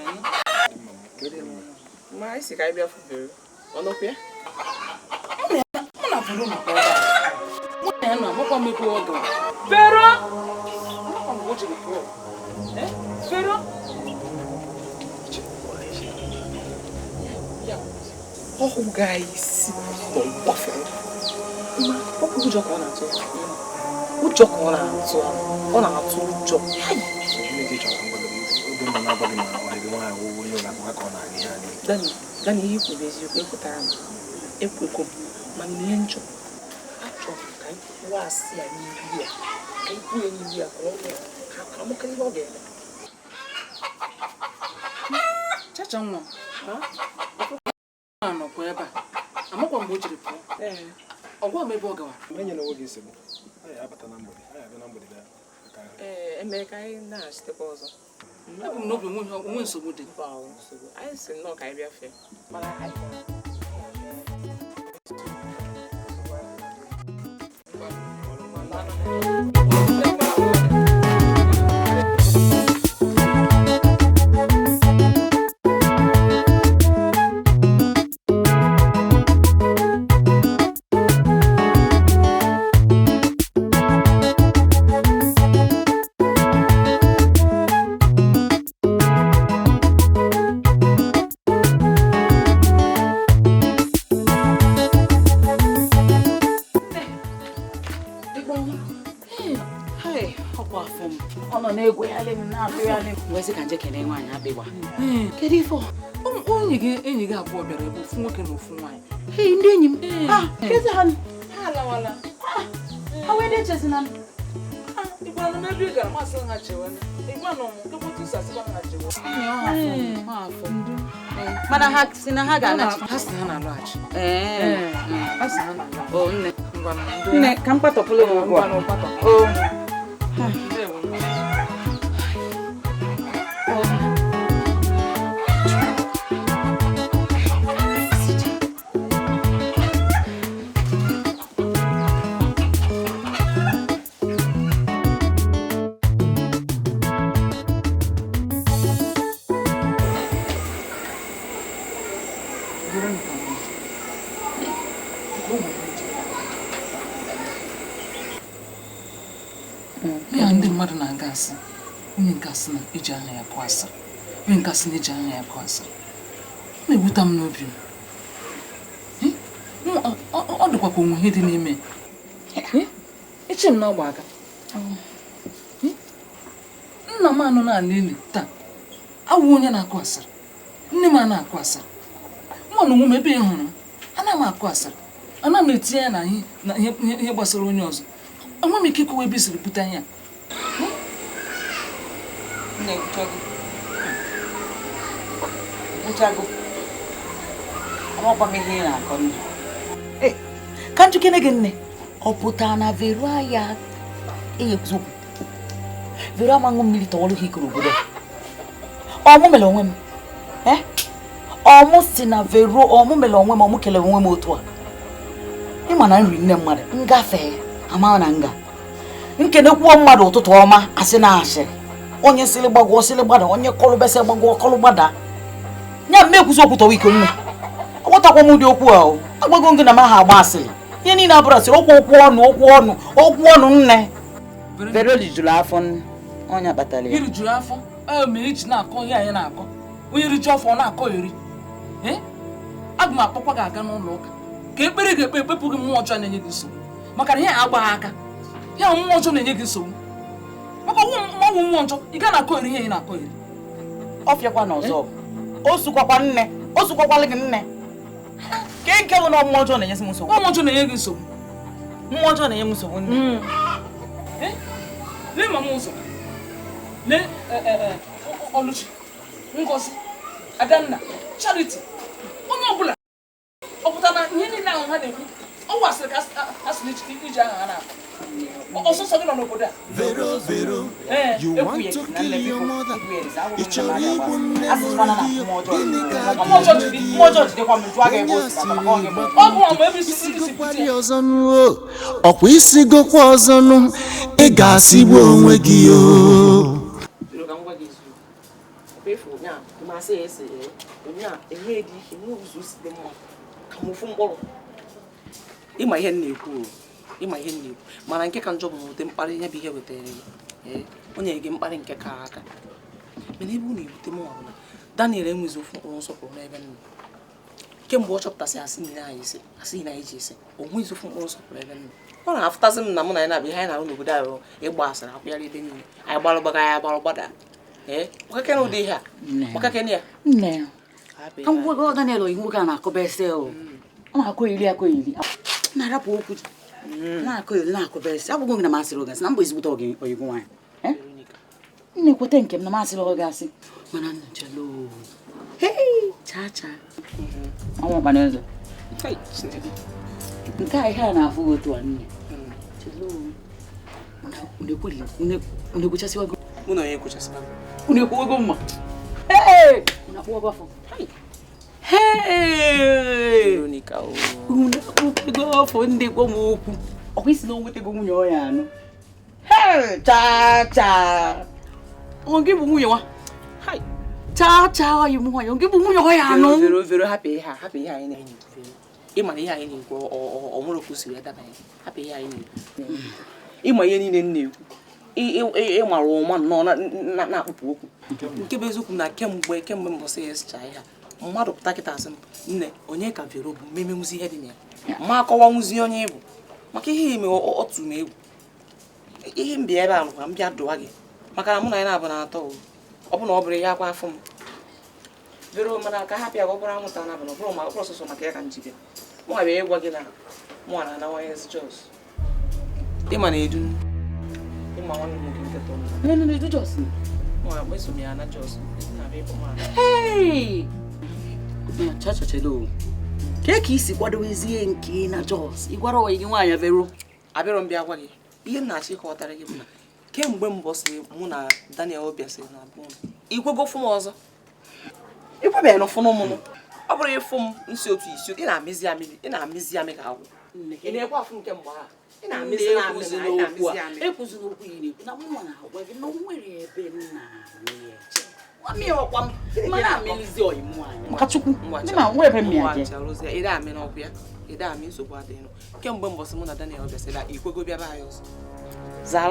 L: Ma anyị si ka anyị bịa fụ Vero. Ọ nọkwa ya?
I: Mụ na Vero nọkwa ebe a. Mụ na ya nọ, amakwa m ebe ọ gara. Vero! Amakwa m o jiri pụọ. Vero!
L: Ọ hụga isi na ọ gbafere. Ma ọ bụ ụjọ ka ọ na-atụ. Ụjọ ka ọ na-atụ. Ọ na-atụ ụjọ. Dani, Dani, ihe ikwu bụ eziokwu, ekwetara m. Ekwekwo m, mana ihe nchọ. Achọrọ m ka anyị kwuo asị ya n'ihu ya. Ka anyị kwuo ya n'ihu ya ka ọ ka amụkara ihe ọ ga-eme.
I: Chacha nwa m. Nọkwa ebe a. Amakwa mgbe o jiri pụọ. Ọ gwa m ebe ọ gawara.
L: Ee, emere ka anyị na-achitekwa ọzọ.
I: Ebu m n'obi onwe nsogbu dị.
L: Anyị si nnọọ ka anyị bịa fee. Mana anyị
H: Kedu ife
I: enyi gị abụọ bịara ebe ofu nwoke na ofu nwaanyị.
H: Hey, ndị enyi m. Kezi ha
I: ha alawala.
H: Ha wee na-echezi na m.
I: Ị gwara m ebe ị gara masị ha chewe. Ị gwa na m kekwatu isi asịkwa ha chewe.
H: Mana ha si na ha ga-anachi.
I: Ha si na ha na-alọghachi. Ha si na ha na-alọghachi.
H: O nne. Nne, ka m kpatọpụrụ m ụgwọ. O.
I: Ndị mmadụ na-aga asị onye nke asị na iji anya ya kụọ asa, onye nke asị na iji anya ya kụọ asa. Ọ na-ewute m n'obi m. Ọ dịkwa ka onwe ihe dị n'ime. Eche m na ọgba aka. Nna m anọ na-ala ili taa. Awụ onye na-akụ asịrị. Nne m a na-akụ asịrị. Mụ na onwe m ebe ị hụrụ m, ana m akụ asịrị. Ana m etinye ya na ihe gbasara onye ọzọ. Enwe m ike ịkọwa ebe i siri bute ihe a.
H: Ka njikere gị nne, ọ pụtara na Vero ya ekwuzi okwu. Vero amaṅụ mmiri tọwọrọ ha ikoro obodo. Ọmụ mere onwe m. Ọmụ si na Vero ọmụ mere onwe m, ọmụ kelere onwe m otu a. Ịma na nri nne mmadụ ngafe ama na nga. Nkenekwuo mmadụ ụtụtụ ọma asị na asịrị. Onye sịrị gbagwọ sịrị gbada, onye kọlụbesị gbagwọ kọlụ gbada. Nya m ekwuzi okwu tọwa iko nne. Aghọtakwa m ụdị okwu ahụ. Agwago m gị na m aha agba asịrị. Ihe niile abụrụ asịrị, okwu okwu ọnụ okwu ọnụ okwu ọnụ nne. Vero rijuru afọ ọnya kpatara ya.
I: Irijuru afọ mere iji na-akọ ihe anyị na-akọ. Onye riju afọ ọ na-akọ eri. Aga m akpọkwa gị aga n'ụlọ ụka ka ekpere ga-ekpe ekpepụ gị mmụọ ọjọọ na-enye gị nsogbu. Maka na ihe agbaghị aka. Ya mmụọ ọjọọ na-enye gị nsogbu. Maka ọnwụ mmụọ ọjọọ, ị ga na-akọ eri ihe ị na-akọ eri.
H: Ọ fịakwa n'ọzọ. O sukwakwa nne, o sukwakwala gị nne. Ke nke bụ na mmụọ ọjọọ na-enye m nsogbu.
I: Mmụọ ọjọọ na-enye gị nsogbu.
H: Mmụọ ọjọọ na-enye m nsogbu nne.
I: Lee mama ụzọ. Lee Oluchi, Ngozi, Adanna, Charity. Onye ọbụla ọ pụtara na ihe niile ahụ ha na-ekwu, ọ wasịrị ka a sị iji aha ha na-akọ. Ọsọsọ gị nọ n'obodo a.
F: Vero, Vero, you want to kill your mother. Ị chọrọ igbu nne mụrụ gị, gịnị ka a ga-eme gị? Onye asịrị gbapụ isigokwa ọzọ nụ o, ọkwa isigokwa ọzọ nụ, ị ga-asịgbu onwe gị o.
L: Ịma ihe na-ekwu ịma ihe na-ekwu mana nke ka njọ bụ ụdị mkparị ya bụ ihe wetara gị. O nyere gị mkparị nke ka aka. Mana ebe ọ na-ebute m bụ na Daniel enwezi ofu mkpụrụ nsọpụrụ n'ebe nna. Kemgbe ọ chọpụtasị asị nne anyị isi, asị na anyị ji isi, o nwezi ofu mkpụrụ nsọpụrụ ebe nna. Ọ na-afụtasị m na mụ na ya na-abịa ihe anyị na-arụ n'obodo anyị ịgba asịrị akwụgharị ebe niile. Anyị gbalụ gbaga ya gbalụ gbada. Gbakakene ụdị ihe a. Gbakakene ya.
H: Nne. Ka m gwa Daniel oyi nwoke a na-akọba ese o. Ọ na-akọ iri akọ iri. Na-arapụ okwu. Na-akọ iri na-akọba ese. Agwago gị na m asịrị oge asị na mbụ ezigbote oyigo nwaanyị. Nne kweta nke m na m asịrị oge asị. Mana nna chelo. Hei, cha cha. Ọnwa ọkpa n'eze. Nke a ihe a na-afụ gị otu a nne. Chelo. Unu ekwuchasịwago.
L: Mụ na onye ekwuchasịwago.
H: Unu ekwuwago mma. Hey! Unu akpụwago afọ. Hey! Unu akpụkego afọ ndị gwa m okwu. Ọkwa isi na o nwetego nwunye ọ ya anụ. Hey! Cha cha. Ọ gị bụ nwunye nwa. Cha cha ọyị m nwaanyị, ọ gị bụ nwunye ọ ya anụ.
L: Vero Vero hapụ ihe a, hapụ ihe anyị na-ekwu. Ịma na ihe anyị na-ekwu ọ nwere ka o si wee dabanye. Hapụ ihe anyị na-ekwu. Ịma ihe niile m na-ekwu. Ị mara ụma nnọọ na-akpụpụ okwu. Nke bụ eziokwu na kemgbe mbọsị ya esicha ihe a, mmadụ pụta kịta asị m, nne, onye ka Vero bụ mmemenwuzi ihe dị na ya. Ma akọwanwuzi onye bụ. Maka ihe ime otu m egwu. Ihe m bịa ebe a nụkwa m bịa dụwa gị. Maka na mụ na ya na-abụ na-atọ o. Ọ bụ na ọ bụrụ ihe akwa afọ m. Vero mana ka hapụ ya ka ọ bụrụ anwụnta na-abụ na ọ bụrụ ma ọ bụrụ sọsọ maka ya ka m ji bịa. Mụ abịa ịgwa gị na mụ na-anawanye ezi Jos. Ịma na edu. Ịma nwanne m nwoke nke tọrọ m.
H: Nne nne edu Jos.
L: Mụ eso m ya na Jos. Na-abịa ịkpọ m ana.
H: Hey! Cha cha chelo. Ka ka isi kwadowezie nke na Jos. Ị gwara ọyị gị nwaanyị Vero.
L: Abịarọ m bịa gwa gị. Ihe m na-achọ ịkọwatara gị bụ na kemgbe mbọsị mụ na Daniel bịasịrị na abụọ ikwego fụ m ọzọ. Ikwebeghị na fụnụ mụnụ. Ọ bụrụ ịfụ m nsi otu isi ị na-amịzi amị ị na-amịzi amị ka agwụ. Ị na-ekwe afụ nke mgbe ahụ. Ị na-amịzi amị na-amịzi amị.
H: Ekwuzila okwu ị na-ekwu na mụ na-agwa gị na o nwere ebe m na-amị eche. Amị ọkwa m mana amịlizi ọyị m nwaanyị. Maka Chukwu, ndị ma nwere ebe m ya je.
L: Ị na-amị n'ọkụ ya. Ị na-amị nsogbu adịghị. Kemgbe mbọsị mụ na Daniel bịasịrị ikwego bịa be anyị ọzọ.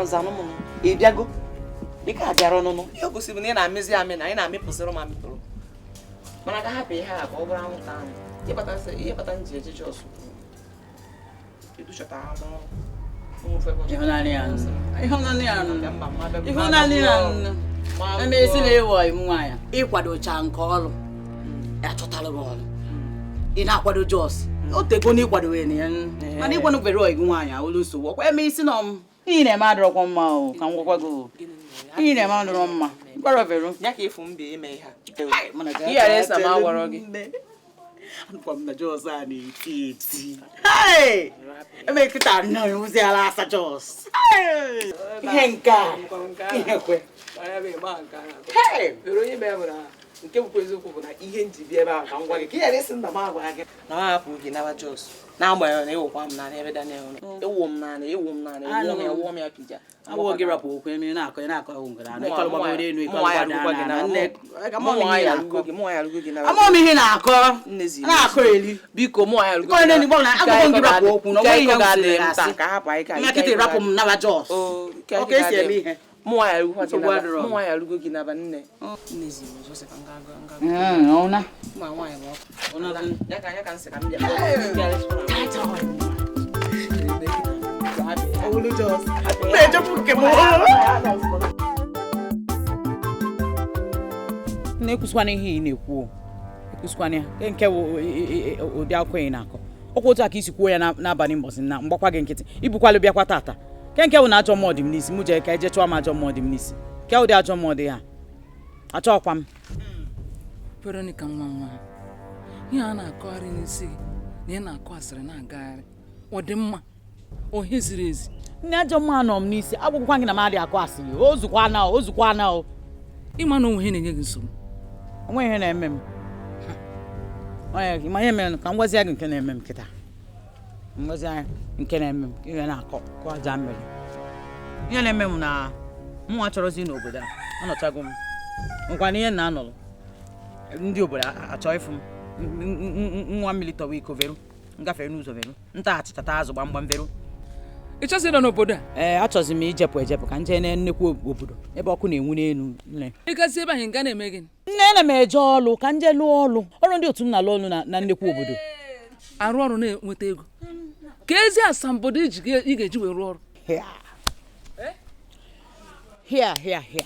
L: Zanụ m ị bịago. Ị ka bịara ọnụnụ. Ihe gosiri na ị na-amịzi amị na ị na-amịpụsịrị m amịpụrụ. Mana ka hapụ ihe a ka ọ bụrụ anwụnta ahụ. Ihe kpata m ji eje Jos
H: Ịhụnanya ya emesi na ịwọ m nwaanyị ịkwadocha nke ọrụ achọtala gị ọrụ ị na-akwado Jos o tego na ịkwadowere ya mana ịgwanụ vere ọyị gị nwaanyị olu nsogbu ọkwa eme isi na m ihe na-eme adịrọkwa mma o ka m gwakwa gị ihe na-eme adịrọ mma gwara vero
L: ya ka ịfụ mba ime ihe
H: anụkwa m na Jos a na-eti eti eme nkịta nnọọ ewuziala asa Jos ihe nke a ihe kwe
L: nke bụkwa eziokwu bụ na ihe nji bịa ebe ahụ ka m gwa gị ka ị ghara ịsị nna m agwa gị na m ahapụ gị nawa Jos n'agbanyeghị na ịwụkwa m n'ala ebe Daniel nọ ịwụ m n'ala ịwụ m n'ala ịwụ m ya pija
H: awụ gị rapụ okwu eme na-akọ na-akọ ahụ ngara anụ ịkọlụ elu ịkọlụ amụọ m ihe na-akọ na-akọ eli
L: biko mụ ya
H: gị rapụ okwu na onwe ihe m
L: ka hapụ anyị ka
H: nkịtị rapụ m nawa Jos ọ ka esi eme ihe
L: mụ nwaanyị arụgo gị naba nne
H: na-ekwusịkwana ihe ị na-ekwu ekwusịkwana ya nke ụdị akụkọ ị na-akọ ọkwa otu a ka isi kwuo ya n'abalị mbọsị na mgbakwa gị nkịtị ibukwalụ bịakwa tata ke bụ na ajọ mmụọ dị m n'isi mụ jee ka eje chụọ m ajọ mmụọ dị m n'isi ke ụdị ajọ mmụọ dị ha achọọkwa m
I: Veronica nwa nwa ihe a na-akọgharị n'isi gị na ị na-akọ asịrị na-agagharị ọ dị mma ohe ziri ezi
H: nne ajọ mmụọ nọ m n'isi agwụgwụkwa gị na m adịghị akọ asịrị o zukwa na o zukwa na o
I: ịma na onwe ihe na-enye gị nsogbu
H: onwe ihe na-eme m ma ihe mere ka m gwazie gị nke na-eme m kịta ngozi nke na-eme m ihe na-akọ kọ aja mmiri ihe na-eme m na mụnwa chọrọzi n'obodo a anọchago m nkwa na ihe na-anọrọ ndị obodo achọ ịfụ m nwa mmiri tọwa iko veru ngafere n'ụzọ veru nta achịcha taa azụ gbamgbam veru
I: ị chọzi ịnọ n'obodo a
H: ee achọzi m ijepụ ejepụ ka m jee na nnukwu obodo ebe ọkụ na-enwu n'elu nne
I: ịgazi ebe ahụ nga na-eme gịnị
H: nne ana m eje ọlụ ka m jee lụọ ọlụ ọrụ ndị otu m na-alụ ọlụ na nnukwu obodo
I: arụ ọrụ na-enweta ego ka ezi asambodo ị ga-eji wee rụọ ọrụ
H: hịa hịa hịa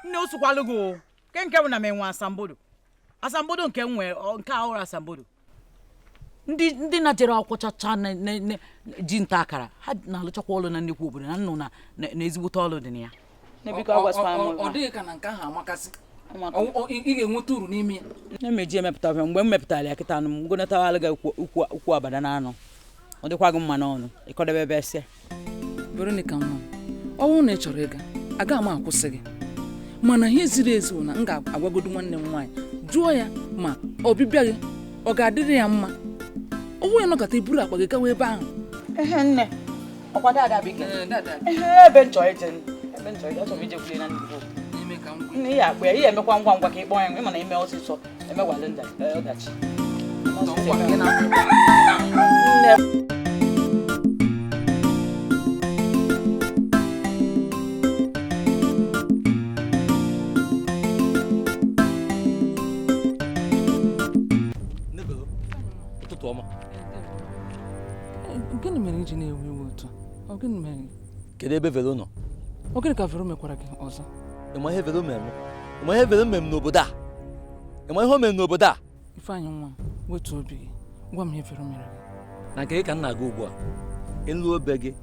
H: nne o sokwalụ gị o nke nke bụ na m enwe asambodo asambodo nke m nwee nke ahụrụ asambodo ndị na-jere akwụkwọ chacha ji nta akara ha na-alụchakwa ọlụ na nnukwu obodo na nnụ na ezigbote ọlụ dị na ya
I: ọ dịghị ka na nke ahụ amakasị ị ga-enweta uru n'ime ya
H: na-emeji emepụta ọfịa mgbe m mepụtara ya kịta anụ m gonatawalụ gị ukwu abada na anụ ọ dịkwa gị mma n'ọnụ ịkọdebe ebe ese
I: Veronica nwa m ọ bụrụ na ị chọrọ ịga aga m akwụsị gị mana ihe ziri ezi bụ na m ga-agwagodo nwanne m nwaanyị jụọ ya ma ọbịbịa gị ọ ga-adịrị ya mma ọ bụrụ ya nọkọta iburu akpa gị gawa ebe ahụ
H: ehe nne ọkwa dada bike ehe ebe nchọ ije ebe nchọ ije achọrọ m ije kwulie na nnukwu nne ihe akpa ya ihe emekwa ngwa ngwa ka ị kpọọ ya ịma na ime ọsịsọ emegwalụ ọdachi nne.
I: Gịnị mere iji na-ewe iwe otu a? Ọ gịnị mere?
M: Kedu ebe Vero nọ?
I: Ọ gịnị ka Vero mekwara gị ọzọ?
M: Ịma ihe Vero mere m? Ịma ihe Vero mere m n'obodo a? Ịma ihe o mere n'obodo a?
I: Ifeanyị nwa m, wetuo obi gị, gwa m ihe Vero mere gị.
M: Na nke gị ka m na-aga ugbu a, elu obe gị,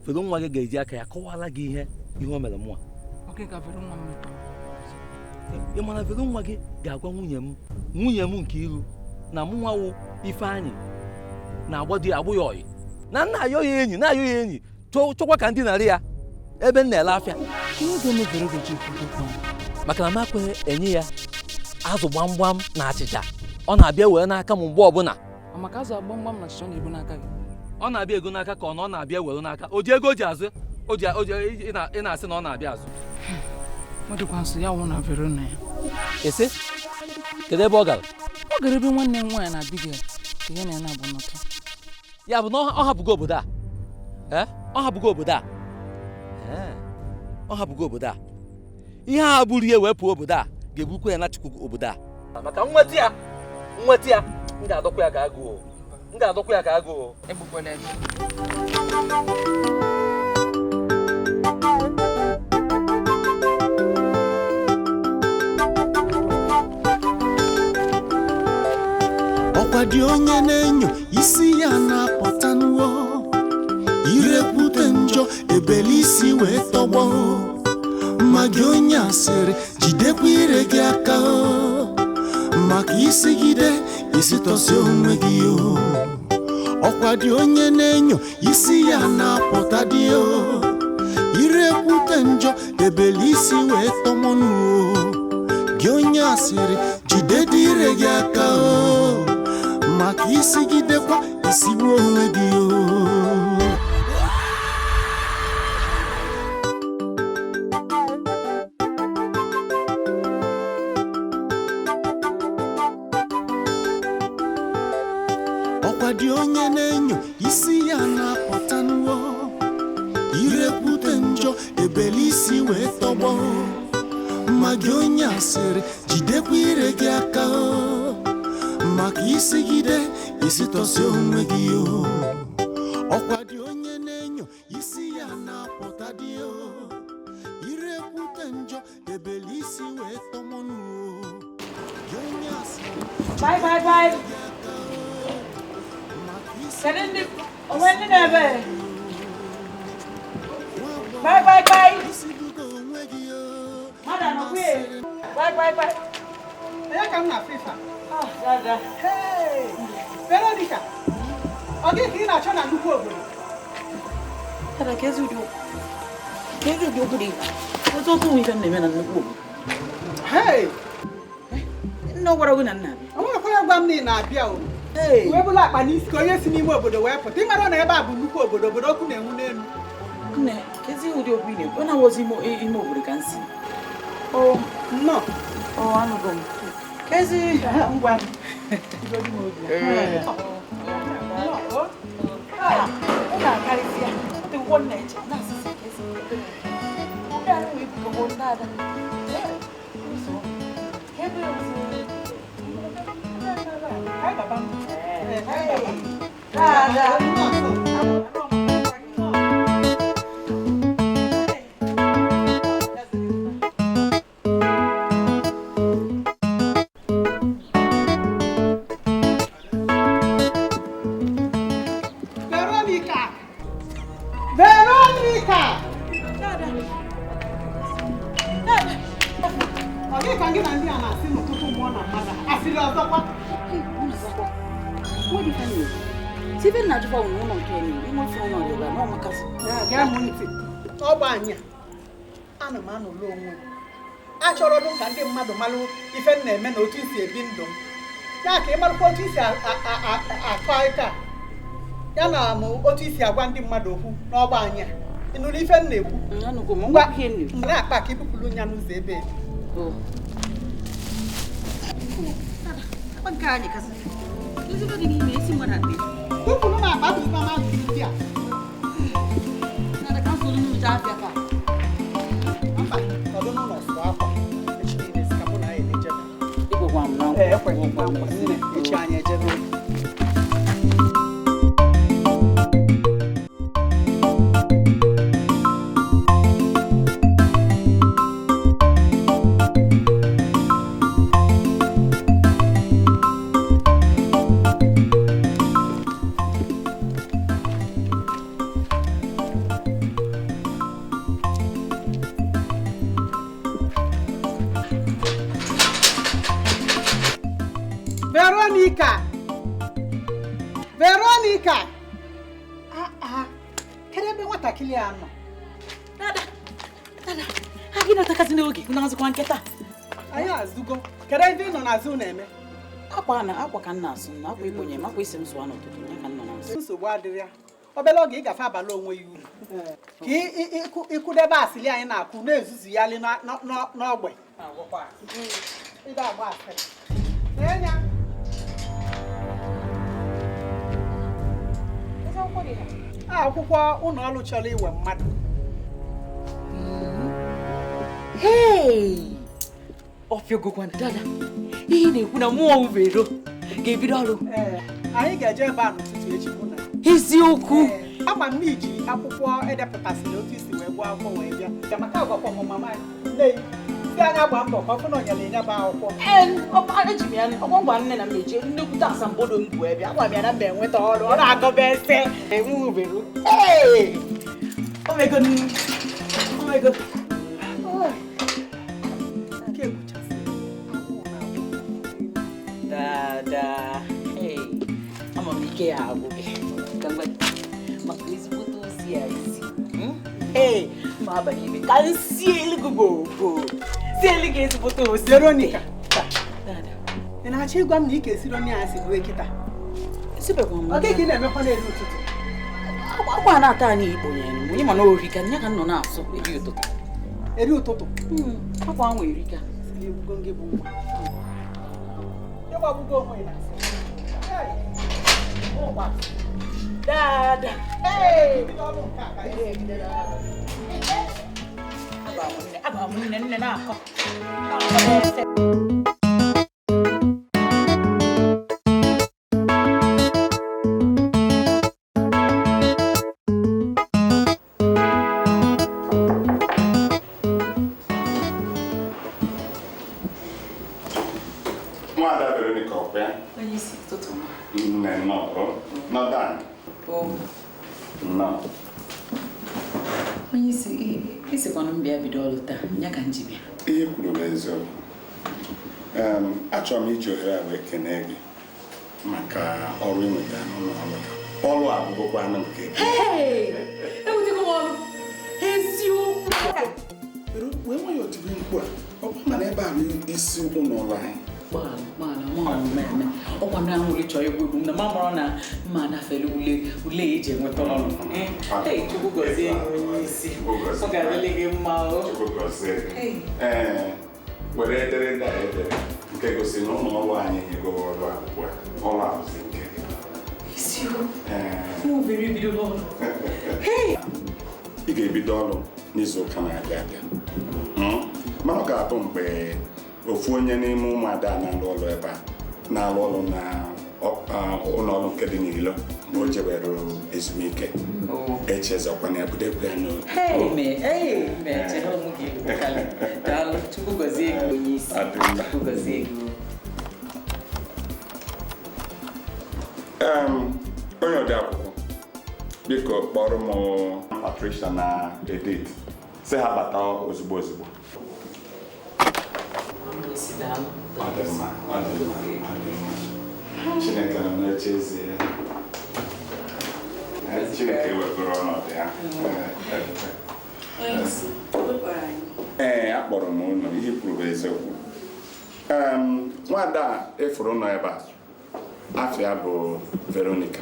M: Vero nwa gị ga-eji aka ya kọwara gị ihe o mere mụa.
I: Ọ gịnị ka Vero nwa m mekwara?
M: Ị ma na Vero nwa gị ga-agwa nwunye m nke iru na mụ nwa wụ Ifeanyị na-agbado ya agbụ ya ọyị na nna ayọ ya enyi na-ayọ ya enyi chọkwa ka ndị narị ya ebe m na-ele afịa maka na m akweghị enye ya azụ gbamgbam na achịcha ọ na-abịa wee n'aka m mgbe ọbụla ọ na-abịa ego n'aka ka ọ na ọ na-abịa were n'aka o ji ego o ji azụ o ji ị na-asị na ọ na-abịa azụ esi kedu ebe ọ gara
I: ọ gara ebe nwanne m nwaanyị na Abigail ka ya na ya na-abụ n'ụtọ
M: ya bụ na ọ hapụgo obodo a ọ hapụgo obodo a ọ hapụgo obodo a ihe a bụrụ ihe wee pụọ obodo a ga-eburukwa ya na chukwu obodo a maka nweta ya m ga-adọkwa ya ka agụụ. M ga-adọkwa ya ka agụụ.
L: Egbukwana gị.
F: Ọkwa dị onye na-enyo isi ya na-apụta n'ụọ irekwute njọ ebele isi wee tọgbọ ma gị onye asịrị jidekwa ire gị aka o maka isigide isi tọsi onwe gị o ọkwa dị onye na-enyo isi ya na-apụta dị o irekwute njọ ebele isi wee tọgbọ n'ụọ gị onye asịrị jide dị ire gị aka o maka isigidekwa isigbu onwe gị o. Ọkwa dị onye na-enyo isi ya na-apụta n'ụọ irekwute njọ ebele isi wee tọgbọ ma gị onye asịrị jidekwa ire gị aka o maka isigide isi tọsi onwe gị o ọkwa dị onye na-enyo isi ya na-apụta dị o irekwute njọ ebele isi wee tọgbọ n'ụọ gị onye asịrị.
G: Bye, bye, bye. Kedu ndị onwe ndị na-ebe? Bye, bye, bye. Mmadụ anọkwa ya? Bye, bye, bye.
N: Onye ka m na-afụ ife a?
G: Ah, dada.
N: Hey! Veronica, ọ gị ka ị na-achọ na nnukwu obodo?
H: Dada, ka ezi ụdị okwu dị ezi otu nwe ife m na-eme na nnukwu obodo.
N: Hey!
H: Nne ọ gwara gị na nna abịa?
N: O nwekwara gwa m na ị na-abịa o. Wee bụrụ akpa n'isi ka onye si n'ime obodo wee pụta. Ị mara na ebe a bụ nnukwu obodo, obodo ọkụ na-enwu n'elu.
H: Nne, ka ezi ụdị okwu ị na-ekwu, ọ na-awọzi ime obodo ka m si.
N: O, nnọọ.
H: O, anụgo m. Ka ezi
N: ngwa m.
H: Ọ na-akarịsị ya. Ọ dị ngwọ nna eche, na-asịsị ka ezi. Ndị a na-enwe ibubo ndị ada. Ebe ozi.
G: Dada.
N: Veronica! Veronica! Ọ gị ka gị na ndị a na-asị n'ụtụtụ mmụọ na mmadụ asịrị ọzọkwa?
H: Steven na-ajụkwa ụlọ ụlọ nke enyi inwefe ụlọ ọdịba na ọmakasị.
N: Gee m ntị, ọgba anyị a, ana m anọlụ onwe m. Achọrọ m ka ndị mmadụ malụ ife m na-eme na otu isi ebi ndụ m. Ya ka ị marụkwa otu isi akọ aka ya na m otu isi agwa ndị mmadụ okwu n'ọgba anyị a. Ị nụrụ ife m na-ekwu? Ngwa, na-akpa ka ibupụrụ ya n'ụzọ ebe
H: Nke anyị kasị. Ezigbo dị n'ime isi mmadụ adị.
N: Bupụrụ m akpa bụ mama ndị a.
H: Nada ka nsogbu n'ụjọ afịa ka.
N: Mba, nọdụ n'ụlọ sụọ akwa. Echi niile sị ka mụ na ya ejebe.
H: Ekwekwa m na nkwa.
N: Ee, ekweghị m na nkwa. Nne, echi anyị ejebe. Veronica! Veronica! Ah ah! Kedu ebe nwatakịrị a nọ?
H: Dada, dada, ha gị na-atakasị n'oge na-azụkwa nkịta.
N: Anyị azụgo. Kedu ebe ị nọ n'azụ na-eme?
H: Akwa na akwa ka m na-asụ na akwa ikonye m akwa isi m sụwa n'ụtụtụ ya ka m nọ na-asụ.
N: Nsogbu adịrị ya. Obere oge ị gafe abalị onwe ya uru. Ka ịkụdebe asịrị anyị na-akụ na-ezuzugharị n'ogbe. Ịda agba asịrị. Enya. Akwụkwọ ụlọ ọrụ chọrọ iwe mmadụ.
H: Hey! Ọfịogokwa dada. Ihe na-ekwu na mụọ Vero ga-ebido ọrụ.
N: Anyị ga-eje ebe a n'ụtụtụ echi mụ na
H: Eziokwu.
N: Ama m na iji akwụkwọ edepụtasịrị otu isi wee gụọ akwụkwọ wee bịa. Bịa maka agwakwa m mama nne si anya gbaa mbọ ka ọ fụ na o nyere ya bụ akwụkwọ.
H: Ee, eji m ya ọkwa ngwa nne na m eji nnekwute asambodo m bụ ebe agwa m ya na mba enweta ọrụ ọ na-agọba ese enwubere. Ee! Omego omego. Dada, hey, ama m ike ya agwụ gị. Ka m gwa gị, maka ezigbote ozi a ezi. Ee, ma aba n'ime ka m sie elu gị gbogbo. Sie elu gị ezigbote ozi.
N: Veronica, ị na-achọ ịgwa m na ị ga-esiri onye a si gbuo kịta? Oge ka ị na-emekwa n'elu ụtụtụ.
H: Akwa na-ata anyị ikpo nyere m, onye ma na orika, nya ka m nọ na-asụ eri ụtụtụ.
N: Eri ụtụtụ?
H: Akwa ahụ erika.
N: Egbugo gị bụ nwa. Ịgbagbugo onwe ị na-asị.
H: Dada.
N: Ee, bido ọrụ nke a ka anyị na-egidere.
H: Agwa m nne nne na-akọ.
O: Nwada Veronica ọkwa
H: Onye isi ụtụtụ ọma.
O: nne nnọọ nọdụ anị nnọọ.
H: Onye isi isikwanụ m bịa bido ọrụ taa, nya ka m ji bịa.
O: Ihe kwuru bụ eziokwu. Achọrọ m iji ohere a wee kenee gị maka ọrụ ị nwetara n'ụlọ ọrụ gị. Ọrụ a abụgokwanụ nke gị.
H: Enwetego m ọrụ. Eziokwu.
O: Wee nwayọọ tibe mkpu a, ọ bụ mana ebe a bụ isi ụlọ ọrụ anyị.
H: Gbaala, gbaala, ma eme. Ọkwa ndị ahụ chọrọ egwu egwu m na ma mara na mma anafere ule ule eji enweta ọrụ. Ee, Chukwu gọzie gị onye isi. Ọ ga-adịrị gị mma o.
O: Chukwu gọzie gị. Ee, were ederede a edere nke gosi na ụlọ ọrụ anyị enyego ọrụ a ugbu a. Ọrụ a bụzi nke gị.
H: Eziokwu.
O: Ee.
H: Mụ bere ebidola ọrụ.
O: Ị ga-ebido ọrụ n'izu ụka na-abịa abịa. Mana ọ ga-abụ mgbe ofu onye n'ime ụmụada na-alụ ọrụ ebe a na-alụ ọrụ na ụlọ ọrụ nke dị n'ilo ma o jewere ezumike echezọkwana ya budekwa ya n'obi.
H: Chukwu gọzie gị onye isi. Chukwu gọzie gị.
O: Onye ode akwụkwọ, biko kpọrọ m Patricia na Edith sị ha bata ozugbo ozugbo. Ọ dị mma, ọ dị mma, ọ dị mma. Chineke nọ n'oche eze ya. Chineke wegoro ọnọdụ ya. Ee, akpọrọ m unu, ihe kwuru bụ eziokwu. Nwada a efuru nọ ebe a, afọ ya bụ Veronica.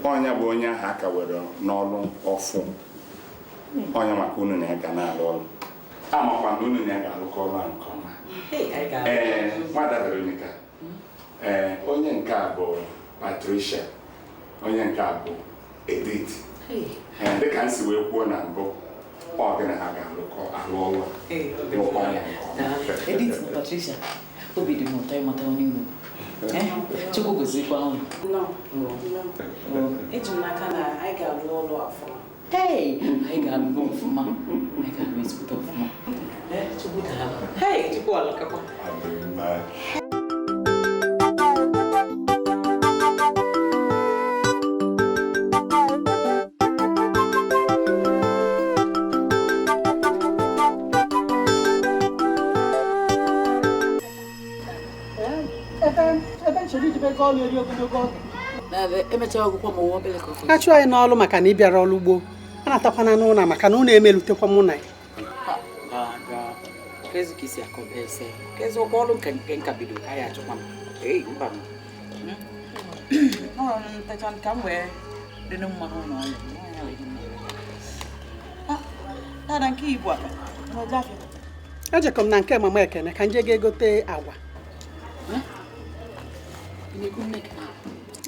O: Ọnya bụ onye ahụ aka were n'ọrụ ọfụ. Ọnya maka unu na ya ga na-alụ ọrụ. Amakwa na unu na ya ga-alụkọ ọrụ a nke ọma. Ee, nwada Veronica. Ee, onye nke a bụ Patricia, onye nke a bụ Edith. Ee, dịka m si wee kwuo na mbụ, ọ gị na ha ga-alụkọ alụ ọrụ lụkọ ya nke ọma.
H: Edith na Patricia, obi dị m ụtọ ịmata onye unu. Chukwu gozikwa unu.
I: Eji m n'aka na anyị ga-alụ ọrụ ọfụma.
H: Hey, anyị ga-alụ ọfụma. Anyị ga-alụ ezigbote ọfụma. Chukwu daalụ. Hey, Chukwu alụkakwa.
N: Ebe nchọrọ ijebe ego ọrụ eri ogologo oge.
H: Emechaa akwụkwọ ma ụwa obele ka ọ
N: A chụọ anyị n'ọrụ maka na ị bịara ọrụ ugbo, a natakwana n'ụlọ maka na ụlọ emelutekwa mụ na ya.
H: Kezi ka isi akọba ese. Kezi ụkwa ọrụ nke nka bido ka ya achọkwa m. Ei, mba m. Ọrụ m ntacha ka m wee dị mma n'ụlọ ọrụ. Dada nke Igbo a, na-eje afịa.
N: Ejekọ m na nke mama Ekene ka nje ga-egote agwa.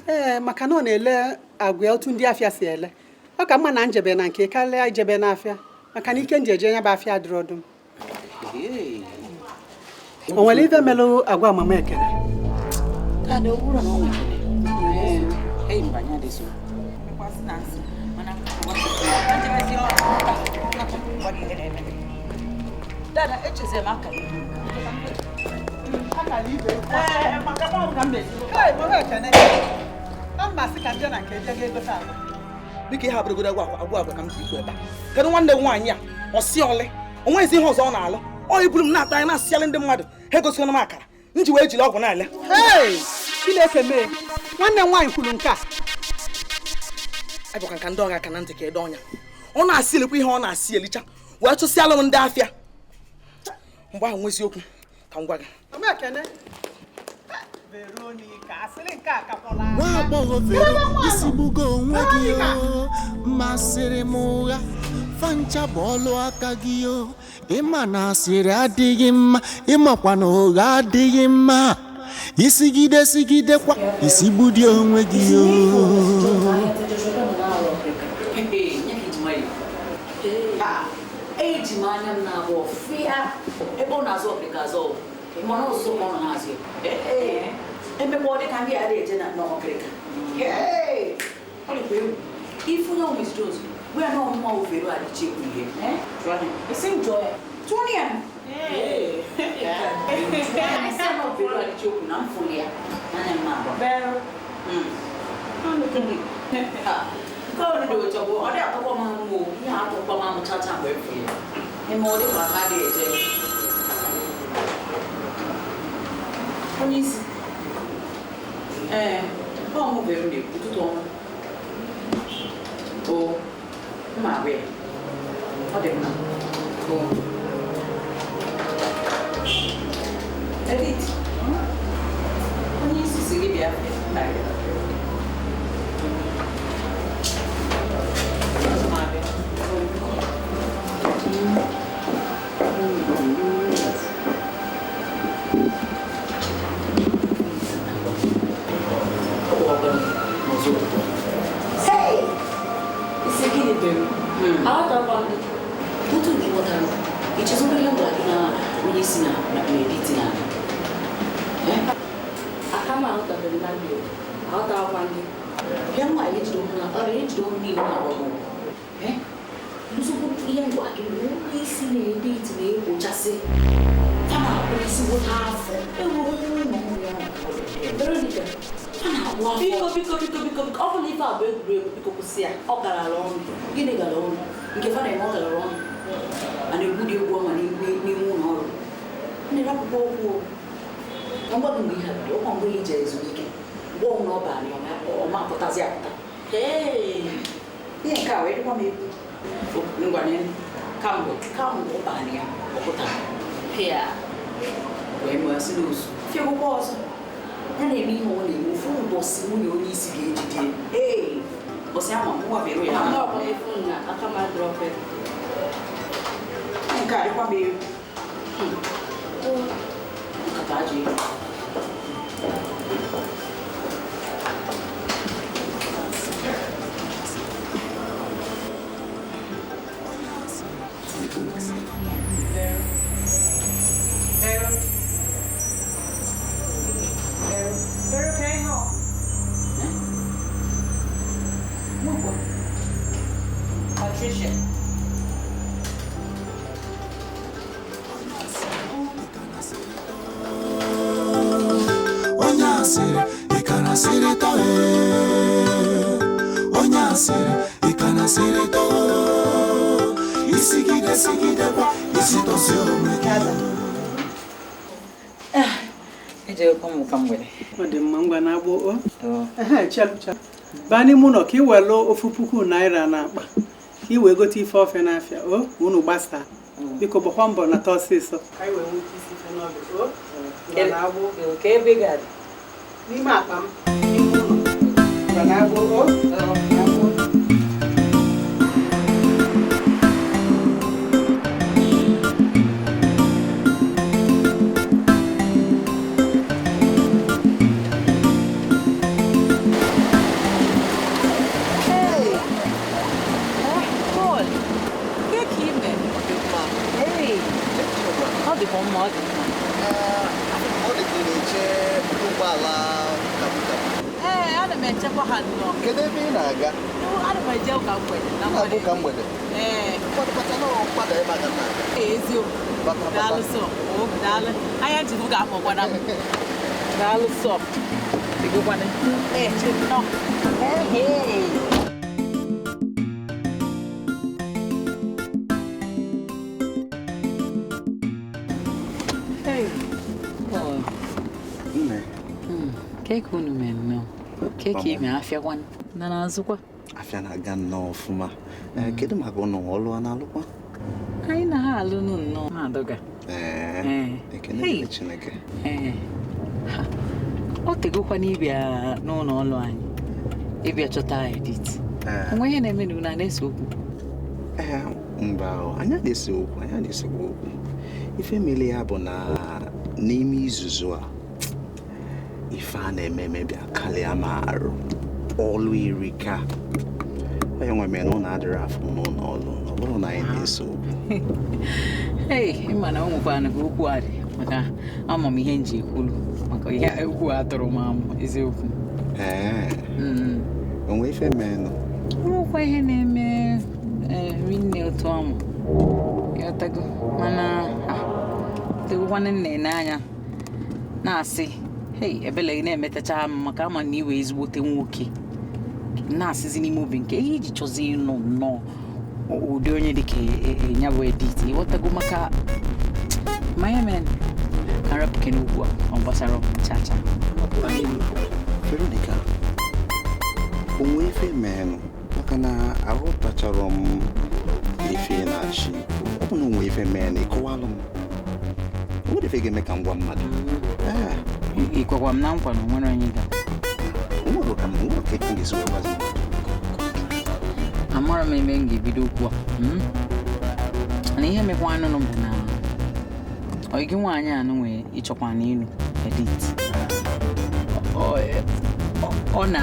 N: Ee, maka na ọ na-ele agwa ya otu ndị afịa si ele. Ọ ka mma na njebe na nke karịa ijebe n'afịa maka na ike nji eje ya bụ afịa adịrọ ọdụ m. O nwere ife melụ agwa mama Ekene?
H: Dada, ọ bụrụ na ọ nwere. Ee, mba nya dị so. Dada, echeze m akara ibe.
N: Akara ibe. Ee, maka m ka m mezi. Hey, mama Ekene. A mmasị ka m jee na nke eje ga-egote ahụ.
L: Biko ihe abụrụgodo agwa agwa ka m ji ikwu ebe a. Kedu nwanne m nwaanyị a? Ọ sị ọlị. O nweghịzi ihe ọzọ ọ na-alụ. Ọ iburu m na-ata anyị na-asịalị ndị mmadụ. Ha egosighị m akara. M ji wee jiri ọgwụ na-ele.
N: Hey, Chineke mee. Nwanne m nwaanyị kwuru nke a.
L: Abịakwa ka ndị ọga aka na ntị ka edo ọnya. Ọ na-asị elekwa ihe ọ na-asị elicha. Wee chụsịalụ m ndị afịa. Mgbe ahụ nwezi okwu ka m gwa gị.
N: Mama Ekene. Veronica, asịrị nke a kakwala.
F: Nwa agbọghọ Vero, isigbugo onwe gị o, masịrị m ụgha, fancha bụ ọlụ aka gị o. Ịma na asịrị adịghị mma, ịmakwa na ụgha adịghị mma. Isigide sigidekwa, isigbudi onwe gị o.
H: Eji m anya m na-abụ ọfịa ebe ọ na-azụ ọkịrịka azụ mana ọzụzụ ka ọ nọ na-azụ ya. Emekwa ọ dị ka ndị a na-eje n'ọkịrịka. Ọ dịkwa egwu. Ifu onye Miss Jones, wee na ọmụma ofere adịchi ekwu ihe. Esi m jụọ ya. Tụọ ya. Esi m ofere adịchi okwu na m fụrụ ya n'anya m na-agba. Nke ọ dị ụtọ bụ ọ dị atọkwa m amụ o, ihe atọkwa m amụ chacha mgbe m fụrụ ya. Ime ọ dịkwa ka a ga-eje. Onye isi. Ee, ọ mụ bụ na-ekwu ụtụtụ ọma. O, mma agwa ya. Ọ dị mma. O. Edith, onye isi si gị bịa tarị.
E: Hey! Isi gịnị bere? Aghọtakwa m gị.
H: Otu nke ghọtara, ichezoro ihe m gwara gị na onye isi na na-editi na
E: Aka m aghọtabeghị na ndị aghọtakwa gị.
H: Bịa nwa anyị ejide ọnụ na ejide ọnụ niile na-agwa m. Nsogbu ihe m gwara gị na onye isi na-editi na-ekpochasị kama akpụ isi wụta afọ enwere ụlọ
E: Veronica,
H: a na-akpụ afọ.
E: Biko biko biko biko biko ọ bụrụ na ife a bụ egwuregwu biko kwụsị ya. Ọ garala ọnụ.
H: Gịnị gara ọnụ? Nke fa na-eme ọ gara ọnụ. A na-egwu dị egwu ọnwa n'ime ụlọ ọrụ. Nne rapụkwa okwu o. Na ngwa gị mgbe ihe bidoro, ọkwa mgbe ije ezumike. Mgbe ọnwụ na ọ bara ya ọ ma apụtazi apụta. Ihe nke a wee dịkwa m egwu. Ngwa n'elu. Kamgbe ọ bara ya ọ pụtara. Pịa. Wee mụọ sị n'ozu. Fịakwụkwọ ọzọ. Ya na-eme ihe ọ na-eme ofu ụbọchị nwunye onye isi ga-ejide. Ee, ụbọchị ahụ mụnwa bịara ya.
E: Ama ọkwa efu na aka m adịrọ fe.
H: Nke a dịkwa m egwu. Nkata ajọ ihe.
G: Patricia.
F: Onye asịrị, ị ka na-asịrị tọ ee. Onye asịrị, ị ka na-asịrị tọ oo. Isigide sigidekwa, isi tọsi onwe gị.
H: Ejekwa m ụka mgbede.
N: Ọ dị mma ngwa na-agbụ o. Ehe, chelụ chelụ. Baa n'ime ụlọ ka ị welụ ₦1000 n'akpa ka ị wee gote ife ofe n'afịa o unu gbasaa. Biko gbakwa mbọ nata ọsịsọ. Ka anyị wee nwee ike isi ife n'ọbịa o. Ngwa na-agbụ.
H: Ka ebe ị ga-adị?
N: N'ime akpa m. N'ime ụlọ. Ngwa na-agbụ o. Na-agbụ.
G: Paul, ke ka ime? Hey, ọ dịkwa mma, ọ dị mma.
A: Ọ dị ka ị na-eche
P: Ụgbọala kabu kabu.
G: Ee, ana m echekwa ha nnọọ.
P: Kedu ebe ị na-aga?
G: Ana m eje ụka mgbede.
P: Na ụka mgbede?
G: Ee.
P: Kpata na mgbada ebe a ga na-aga.
G: Ee, eziokwu. Daalụ sọ. Daalụ. Anya ji m ga-akpọkwana m. Daalụ sọ. Igokwana. Ee, nnọọ. Ee.
H: Keke unu mere nnọọ. Keke ime afịa kwanụ. Na na-azụkwa.
P: Afịa na-aga nnọọ ọfụma. Kedu maka ụnụ ọlụ a na-alụkwa?
H: Anyị na ha alụnụ nnọọ na-adọga.
P: Ee, ekene dịrị Chineke.
H: Ee. Ọ tegokwa n'ịbịa n'ụlọ ọlụ anyị. Ịbịa chọta Edith. Onwe ihe na-eme na unu a na-ese okwu?
P: Ee, mba, anyị na-ese okwu, anyị na-esekwa okwu. Ife mere ya bụ na n'ime izuzu a ife a na-eme eme bịa karịa ma arụ ọlụ erika onye nwe mere na ụlọ adịrị afọ n'ụlọ ọlụ ọ bụrụ na anyị na-ese okwu.
H: Ee, ịma na o nwekwana ka okwu a dị maka ama m ihe m ji ekwulu maka ihe okwu a tụrụ m amụ eziokwu.
P: Ee, onwe ife menụ?
H: Onwekwa ihe na-eme rinne otu amụ ịghọtago mana tegokwana nna anya na-asị hei ebele gị na-emetacha m maka ama na iwe ezigbote nwoke na-asịzi n'ime obi nke ihe iji chọzi ịnụ nnọọ ụdị onye dịka ya bụ Edith ịghọtago maka ma ya mere ka nrapụke n'ugwu a ọ gbasara chacha.
P: Veronica, onwe ife menụ maka na aghọtachara m ife na-achị ọ bụ na onwe ife menụ ịkọwalụ m o nwere ife ga-eme ka m gwa mmadụ.
H: Ị kwakwa m na nkwa na onwere onye ga amara m ebe m ga-ebido okwu a na ihe mekwa anụnụ bụ na gị nwaanyị anụ nwee ịchọkwa na ịnụ Edith ọ na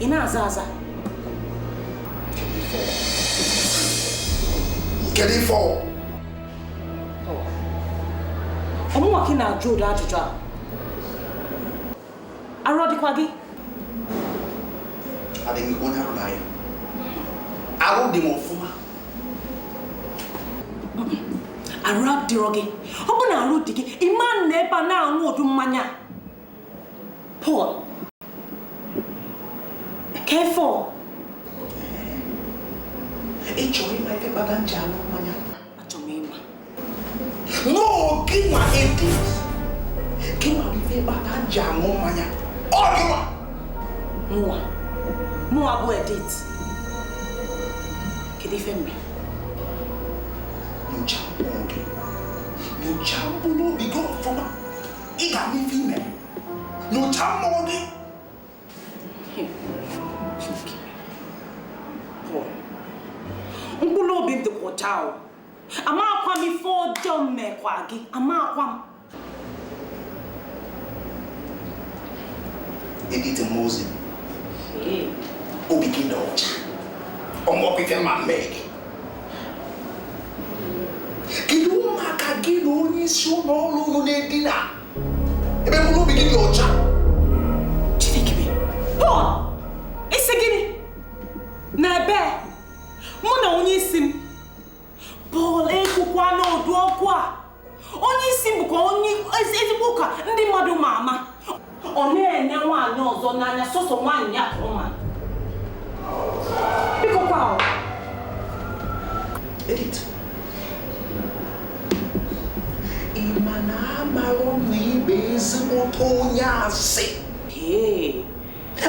I: ị na-aza aza.
A: Kedu ife ọ?
I: Ọmụnwa ka ị na-ajụ ụdị ajụjụ a. Arụ ọ dịkwa gị?
P: Adịghị onye arụ na ya. Arụ dị m ọfụma.
I: Arụ adịrọ gị. Ọ bụ na arụ dị gị, ị ma na ebe a na-aṅụ ụdị mmanya. Paul, careful.
P: Ị chọrọ ịma ife kpata nji aṅụ mmanya?
I: Achọrọ m ịma.
P: No, gị nwa Edith. Gị nwa bụ ife kpata nji aṅụ mmanya. Ọ gị nwa.
I: Mụwa. Mụwa bụ Edith. Kedu ife mere?
P: Nyocha mmụọ gị. Nyocha mkpụrụ obi gị ọfụma. Ị ga-ama ife ime. Nyocha mmụọ gị.
I: Mkpụrụ obi m dịkwa ọcha o. Amakwa m ife ọjọọ m mekwa gị. Amakwa m.
P: Edith Mozi. Obi gị dị ọcha. Ọmọkwa ife ma mee gị. Kedu ụmụaka gị na onye isi ụlọ ọrụ unu na-edina? Ebe mkpụrụ obi gị dị ọcha.
I: Chineke m. Paul, isi gịnị? Na ebe mụ na onye isi m. Paul ekwukwa n'ọdụ ọkụ a. Onye isi
G: isi m bụkwa onye ezigbo ụka ndị mmadụ ma ama. Ọ na-enye nwaanyị ọzọ n'anya sọsọ nwaanyị ya ka ọ ma. Biko kwa o.
P: Edith, ị ma na amarọ m na ibe ezigbote onye asị.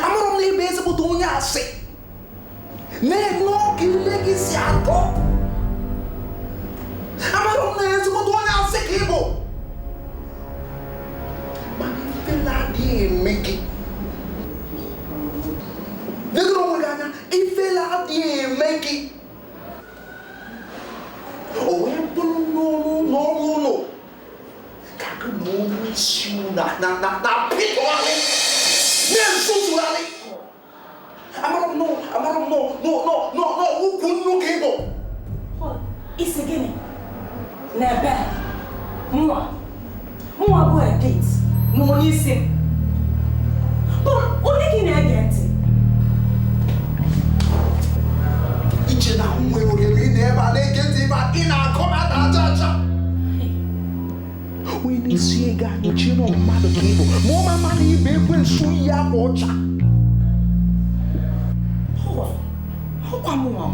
P: Amarọ m na ibe ezigbote onye asị. Na-ene oge ile gị si atọ. Amarọ m na ezigbote onye asị ka ị bụ. Mana ife na-adịghị eme gị. Legoro onwe gị anya, ife na-adịghị eme gị. O wee bụrụ n'ọnụ n'ọnụ ụlọ ka gị na onye isi na na na na pịtụgharị na-ezuzugharị. Amara m nọ amara m nọ nọ nọ nọ nọ ukwu nnu ka ị bụ.
G: Isi gịnị? N'ebe mụnwa mụnwa bụ Edith na onye isi m. Onye gị na-ege ntị?
P: Iche na m nwere ohere ị na-ebe a na-ege ntị ebe a ị na-akọ m ata aja aja. Onye na-esi ego anyị chi na mmadụ ka ị bụ ma ọ ma ama na ibe ekwensu yi akwa ọcha.
G: Ọkwa mụnwa.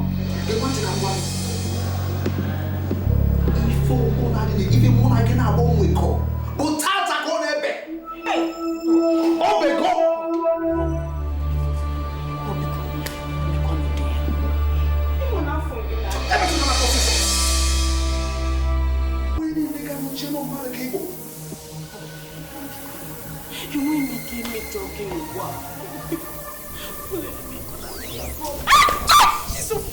P: Ekwentị ka ngwa ife okwu na-adị ife mụ na gị na-agba nwekọ bụ tata ka ọ na-ebe. Ọ bego.
G: Enweghị m ike imejọ gị ugbu a. Jizọs!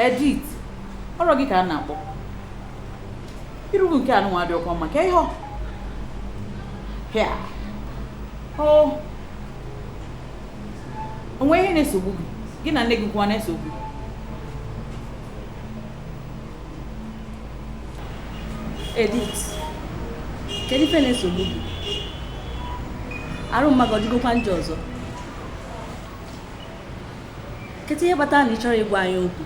H: Edith, ọrụ gị ka a na-akpọ. Irugu nke anụnwa dị ọkwa mma ka ihe ọ. Hịa. O. Onwe ihe na-esogbu gị. Gị na nne gị kwa na-esogbu.
E: Edith, kedu ife na-esogbu gị? Arụ mmadụ ọ dịgokwa njọ ọzọ? Kedu ihe kpatara na ị chọrọ ịgwa anyị okwu?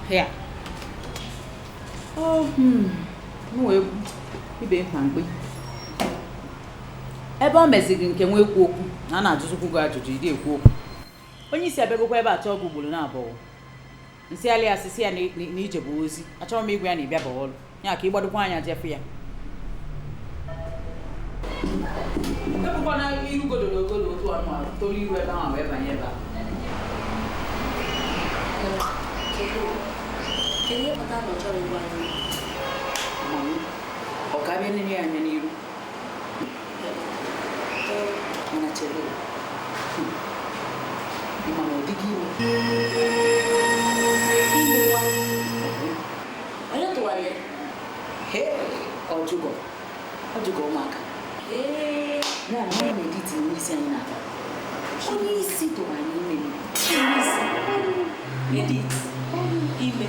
H: Hịa. Oh, m wee ibe mkpa mgbe. Ebe ọ meziri nke nwa ekwu okwu na a na-ajụzikwu gị ajụjụ ịdị ekwu okwu. Onye isi abịagokwa ebe a chọọ gị ugboro na-abụọ. Nsị alị asịsị ya na ije bụ ozi. Achọrọ m ịgwa ya na ịbịa bụ ọrụ. Ya ka ịgbadokwa anya jefe ya. Ebukwana iru godoro ogolo otu ọnụ a tolu iru ebe ahụ wee banye ebe a.
E: Kedu ihe kpatara na ọ chọrọ ịgwa anyị?
H: Ọ ka bịa nene ya anya n'iru. Mana chere, ị ma na ọ dịghị ime.
E: Ime nwa? Onye tụwara ya?
H: Ọjụgọ ọjụgọ ụmụaka. Ya na ọ na-editi onye isi anyị na-aba. Onye isi tụrụ anyị ime.
E: Onye isi Edith ime?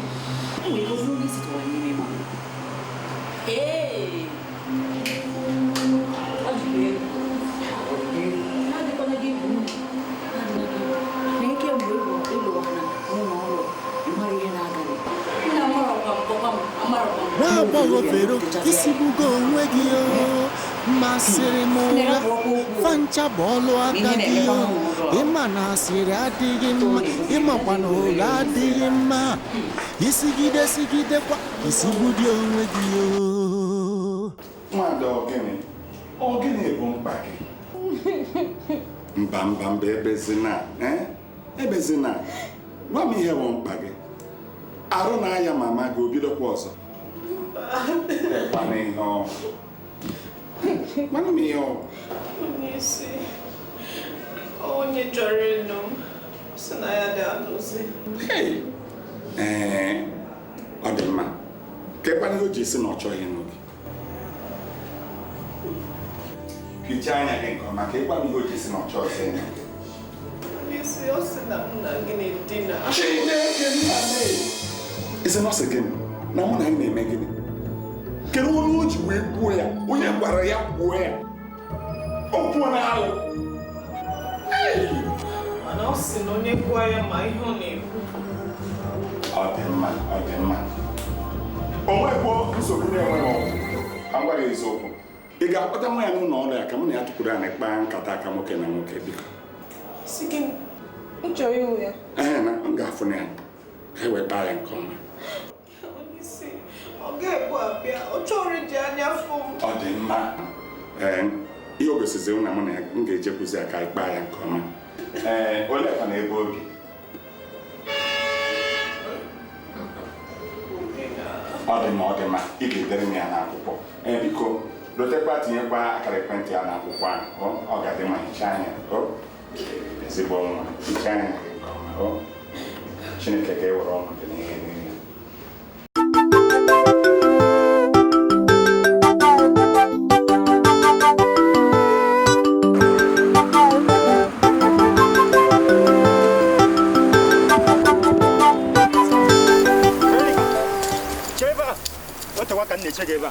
H: Enwere ike onye isi tụrụ anyị ime ma.
E: Ee, ọ dịkwa egwu.
H: Na-adịkwana gị egwu, na-adịna gị egwu. Na ike mgbe ịlụ ha na n'ụlọ ọrụ, ị mara ihe na-aga.
E: Nna, amarọkwa m, gwakwa m, amarọkwa m.
F: Nwa agbọghọ Vero, isigbugo onwe gị o, masịrị m ụgha fancha bụ ọlụ aka gị o. Ịma na asịrị adịghị mma, ịmakwa na ụgha adịghị mma. Isigide sigidekwa isigbudi onwe gị o.
O: Nwada, ogene ogene bụ mkpa gị? Mba, mba, mba, ebezina, ebezina. Gwa m ihe bụ mkpa gị. Arụ na-aya mama gị obidokwa ọzọ? Gwana m ihe ọ.
G: Onyeisi, onye chọrọ ịnụ m si na ya dị anụzi.
O: Ee, ọ dị mma. Kekwana ihe o ji si na ọ chọghị ịnụ gị? Hichaa anya gị nke ọma ka ị gwa m ihe o ji si na ọ chọghị ịnụ gị.
G: Onyeisi, ọ sị na mụ na gị na-edina.
O: Chineke nna m! Isi na ọ sị gịnị? Na mụ na gị na-eme gịnị? Kedu onye o ji wee kwuo ya? Onye gwara ya kwuo ya? O kwuo n'alụ.
G: Mana ọ sị na onye gwa ya ma ihe ọ na-ekwu.
O: Ọ dị mma, ọ dị mma. O nwekwuo nsogbu na-enweghị ọgwụ. Ka m gwa gị eziokwu. Ị ga-akpọta nwa ya n'ụlọ ọrụ ya ka mụ na ya tụkwuru anyị kpaa nkata aka nwoke na nwoke, biko?
G: Si gịnị? M chọrọ ịhụ ya.
O: Ee, na m ga-afụ ya ka e wee kpaa ya nke ọma.
G: Onyeisi, ọ ga-ekwe abịa. Ọ chọrọ iji anya fụ m.
O: Ọ dị mma. Ee, ihe o gosizi na mụ na ya m ga-ejekwuzi ya ka anyị kpaa ya nke ọma. Ee, olekwa na ebe obi? Ọ dị mma, ọ dị mma. Ị ga-edere m ya n'akwụkwọ. Ee, biko, lotekwa tinyekwa akara ekwentị ya n'akwụkwọ ahụ. Ọ ga-adị mma. Hichaa anya. Ezigbo nwa, hichaa anya gị nke ọma. Chineke ga-ewere ọnọdụ n'ihe niile.
Q: Chere ebe a, otewa ka m na-eche gị ebe a.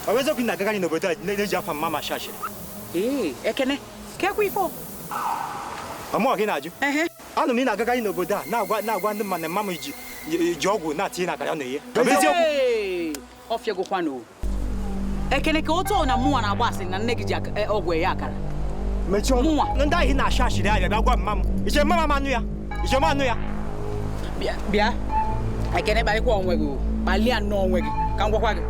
Q: Ọ bụ eziokwu na agagharị n'obodo a na-eji afa mma ma shashiri?
H: Ee, Ekene, kekwa ife.
Q: Ọmụọ gị na-ajụ? Anụ m ị na-agagharị n'obodo a na-agwa ndị mma na mma m ji ọgwụ na-atinye na akara na-eghe. Ọ bụ eziokwu?
H: Ọ fịagokwanụ. Ekene, ka otu ọ na mụnwa na-agba asịrị na nne gị ji ọgwụ eghe akara.
Q: Mechie ọnụ. Ndị ahụ na-asha ashịrị ahịa bịa gwa mma m. Iche mma m anụ ya? Iche m anụ ya?
H: Bịa. Ekene, kparịkwa onwe gị o. Kpalie nnọọ onwe gị ka m gwakwa gị.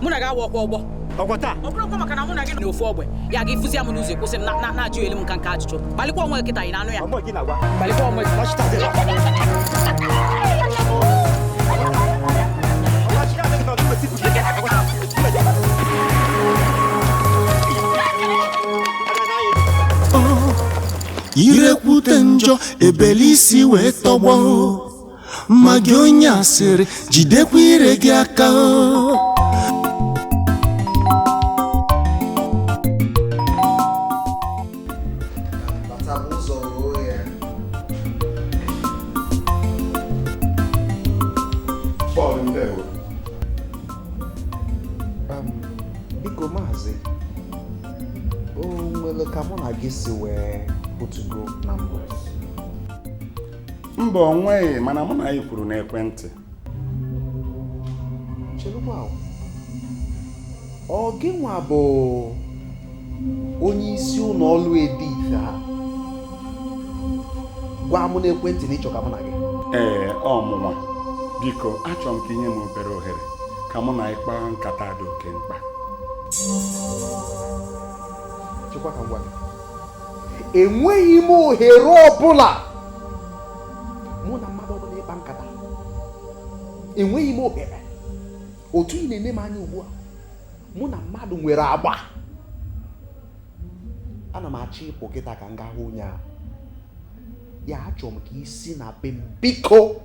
H: Mụ na gị awa ọkwa ọgbọ.
Q: Ọgwọ taa?
H: Ọ bụrụkwa maka na mụ na gị n'ofu ogbe ya ga ịfụzi m n'ụzọ kwụsị m na-ajụ elu m nka nka ajụjụ. Kpalikwa onwe gị kịta, ị na-anụ ya? Kpalikwa onwe gị.
F: Irekwute njọ ebele isi wee tọgbọ, ma gị onye asịrị jidekwa ire gị aka.
O: Paul, ndewo.
P: Biko maazị, o nwere ka mụ na gị si wee hụtụgo na mbụ?
O: Mba, o nweghị, mana mụ na anyị kwuru n'ekwentị.
P: Cherekwa, ọ gị nwa bụ onye isi ụlọ ọrụ Edith ha gwa mụ n'ekwentị na ịchọ ka mụ na gị?
O: Ee, ọ mụnwa. Biko, achọrọ m ka inye m obere ohere ka mụ na anyị kpaa nkata dị oke mkpa.
P: Chekwa ka m gwa gị, enweghị m ohere ọbụla mụ na mmadụ ọbụla ịkpa nkata.
R: Enweghị m ohere. Otu ị na-ene m anya ugbu a, mụ na mmadụ nwere agba. Ana m achọ ịpụ kịta ka m gaa hụ onye ahụ. Ya achọrọ m ka ị si na be m, biko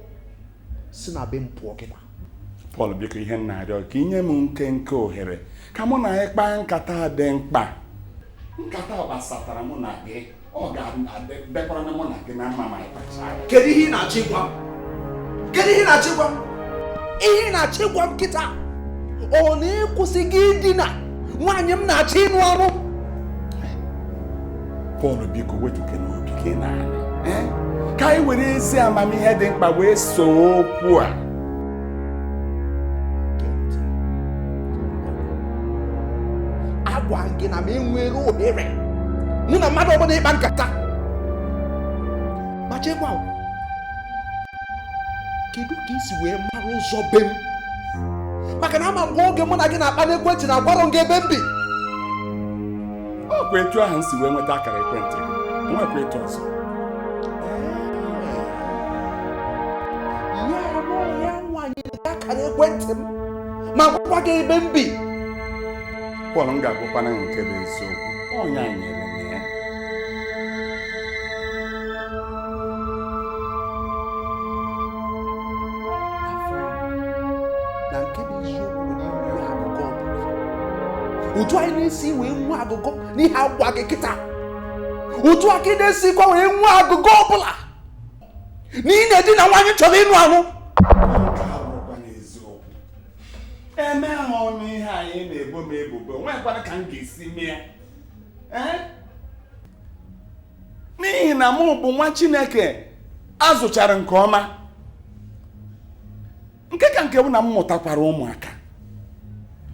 R: si na be m pụọ kịta.
O: Pọl, biko, ihe m na-arịọ ka inye m nkenke ohere ka mụ na ya kpaa nkata dị mkpa. Nkata gbasatara mụ na gị, ọ ga-adịkwara na mụ na gị na mma ma anyị kpachaa ya.
R: Kedu ihe ị na-achọ ịgwa m? Kedu ihe ị na-achọ ịgwa m? Ihe ị na-achọ ịgwa m kịta, ọ na-ekwụsị gị idina nwaanyị m na-achọ ịnụ ọrụ?
O: Pọl, biko, wetuke n'obi gị naanị ka anyị were ezi amamihe dị mkpa wee soo okwu a.
R: Agwa gị na m enwere ohere mụ na mmadụ ọbụla ịkpa nkata. Ma chekwa, kedu ka isi wee mara ụzọ be m? Maka na ama mgbe oge mụ na gị na-akpa n'ekwentị na agwarọ m gị ebe m bi.
O: Ọ kwa etu ahụ m si wee nweta akara ekwentị gị, nwekwa etu ọzọ.
R: Ya na ya nwaanyị akara ekwentị m ma gwakwa gị ebe m bi.
O: Pọl, m ga-agwakwana nke bụ eziokwu. Ọnya nyere m ya.
R: Na nke bụ eziokwu bụ na inwe agụgọ ọbụla, otu anyị na-esi wee nwee agụgọ n'ihe agwa gị kịta, otu aka ị na-esikwa wee nwee agụgọ ọbụla na ị na-edina nwaanyị chọrọ ịnụ anụ.
O: Eme ha ọnụ ihe anyị na-ebo m ebubo, nwekwana ka m ga-esi mee n'ihi na mụ bụ nwa Chineke azụchara nke ọma. Nke ka nke bụ na m mụtakwara ụmụaka.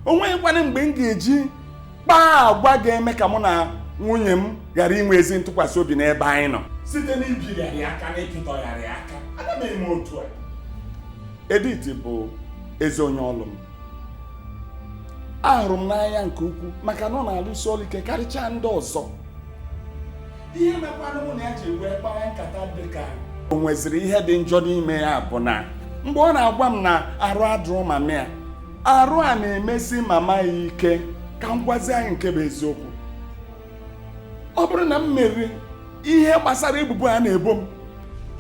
O: O nweghịkwana mgbe m ga-eji kpaa agwa ga-eme ka mụ na nwunye m ghara inwe ezi ntụkwasị obi n'ebe anyị nọ site n'ibigharị aka na ịpịtọgharị aka. Ana m eme otu a. Edith bụ ezi onye ọlụ m, ahụrụ m n'anya nke ukwuu maka na ọ na-alụsi ọrụ ike karịchaa ndị ọzọ. Ihe mekwana mụ na ya ji wee kpaa nkata dị ka o nweziri ihe dị njọ n'ime ya bụ na mgbe ọ na-agwa m na arụ adụrụ mama ya, arụ a na-emesi mama ya ike. Ka m gwazi anyị nke bụ eziokwu, ọ bụrụ na m meriri ihe gbasara ebubo a na-ebo m,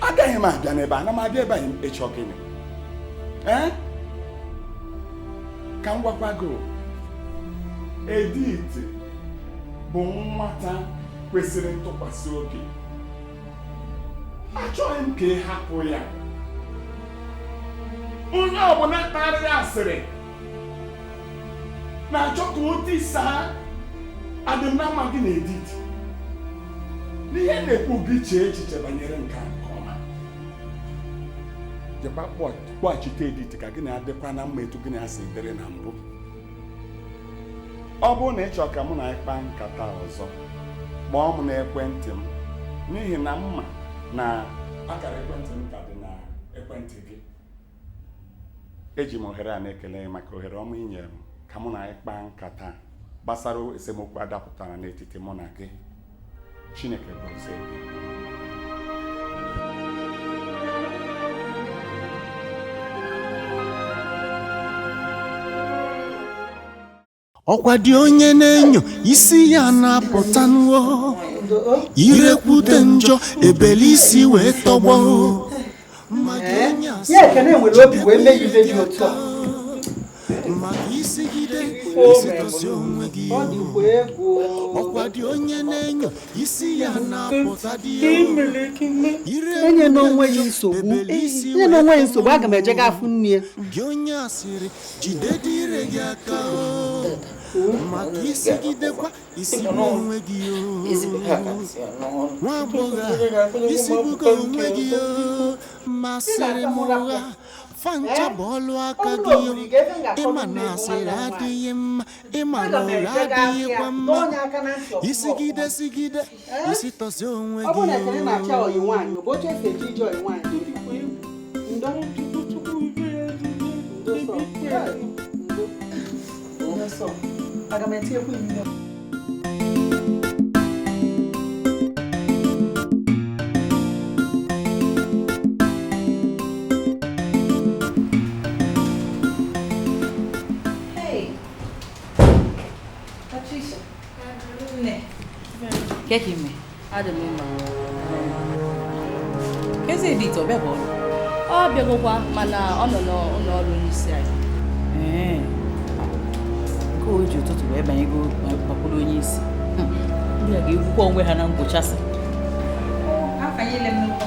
O: agaghị m abịa n'ebe a. Ana m abịa ebe a ịchọ gịnị? Ee, ka m gwakwa gị, Edith bụ nwata kwesịrị ntụkwasị obi. Achọghị m ka ị hapụ ya. Onye ọbụla karịrị asịrị na-achọ ka o tisaa adịmnama gị na Edith. N'ihe na-ekwu gị, chee echiche banyere nke a nke ọma. Jekwa kpọghachite Edith ka gị na-adịkwa na mma etu gị na-asị dịrị na mbụ. Ọ bụrụ na ị chọrọ ka mụ na anyị kpaa nkata ọzọ, kpọọ m n'ekwentị m, n'ihi na mma na akara ekwentị m ka dị na ekwentị gị. Eji m ohere a na-ekele gị maka ohere ọma i nyere m ka mụ na anyị kpaa nkata gbasara esemokwu adapụtara n'etiti mụ na gị. Chineke gọzie gị.
F: Ọkwa dị onye na-enyo isi ya na-apụta nwo, irekwute njọ ebele isi wee tọgbọ.
N: Ya Ekene nwere obi wee mee ibe dị otu a.
F: Maka isigide isitọsi onwe gị. Ọkwa dị onye na-enyo isi ya na-apụta dị.
N: Enye n'onwe ya nsogbu, enye n'onwe ya nsogbu. Aga m eje ga afụ nne ya.
F: Gị onye asịrị jide dị ire gị aka, maka isigidekwa isigbu onwe gị. Nwa agbọghọ a isigbugo onwe gị, masịrị m ụgha fancha bụ ọlụ aka gị. Ịma na asịrị adịghị mma, ịma na ụgha adịghịkwa mma. Isigide sigide isitọsi onwe gị.
N: Aga m etinyekwu mmiri.
H: Ke ka ime?
E: Adị m mma.
H: Eze Edith, ọ bịa bụ ọrụ?
E: Ọ bịagokwa mana ọ nọ n'ụlọ ọrụ onye isi anyị.
H: Ee. Nke o ji ụtụtụ wee banyego gbakwuru onye isi. Ndị a ga-ekwukwa onwe ha na ngwụchasị. Afanyela m n'ụgbọ.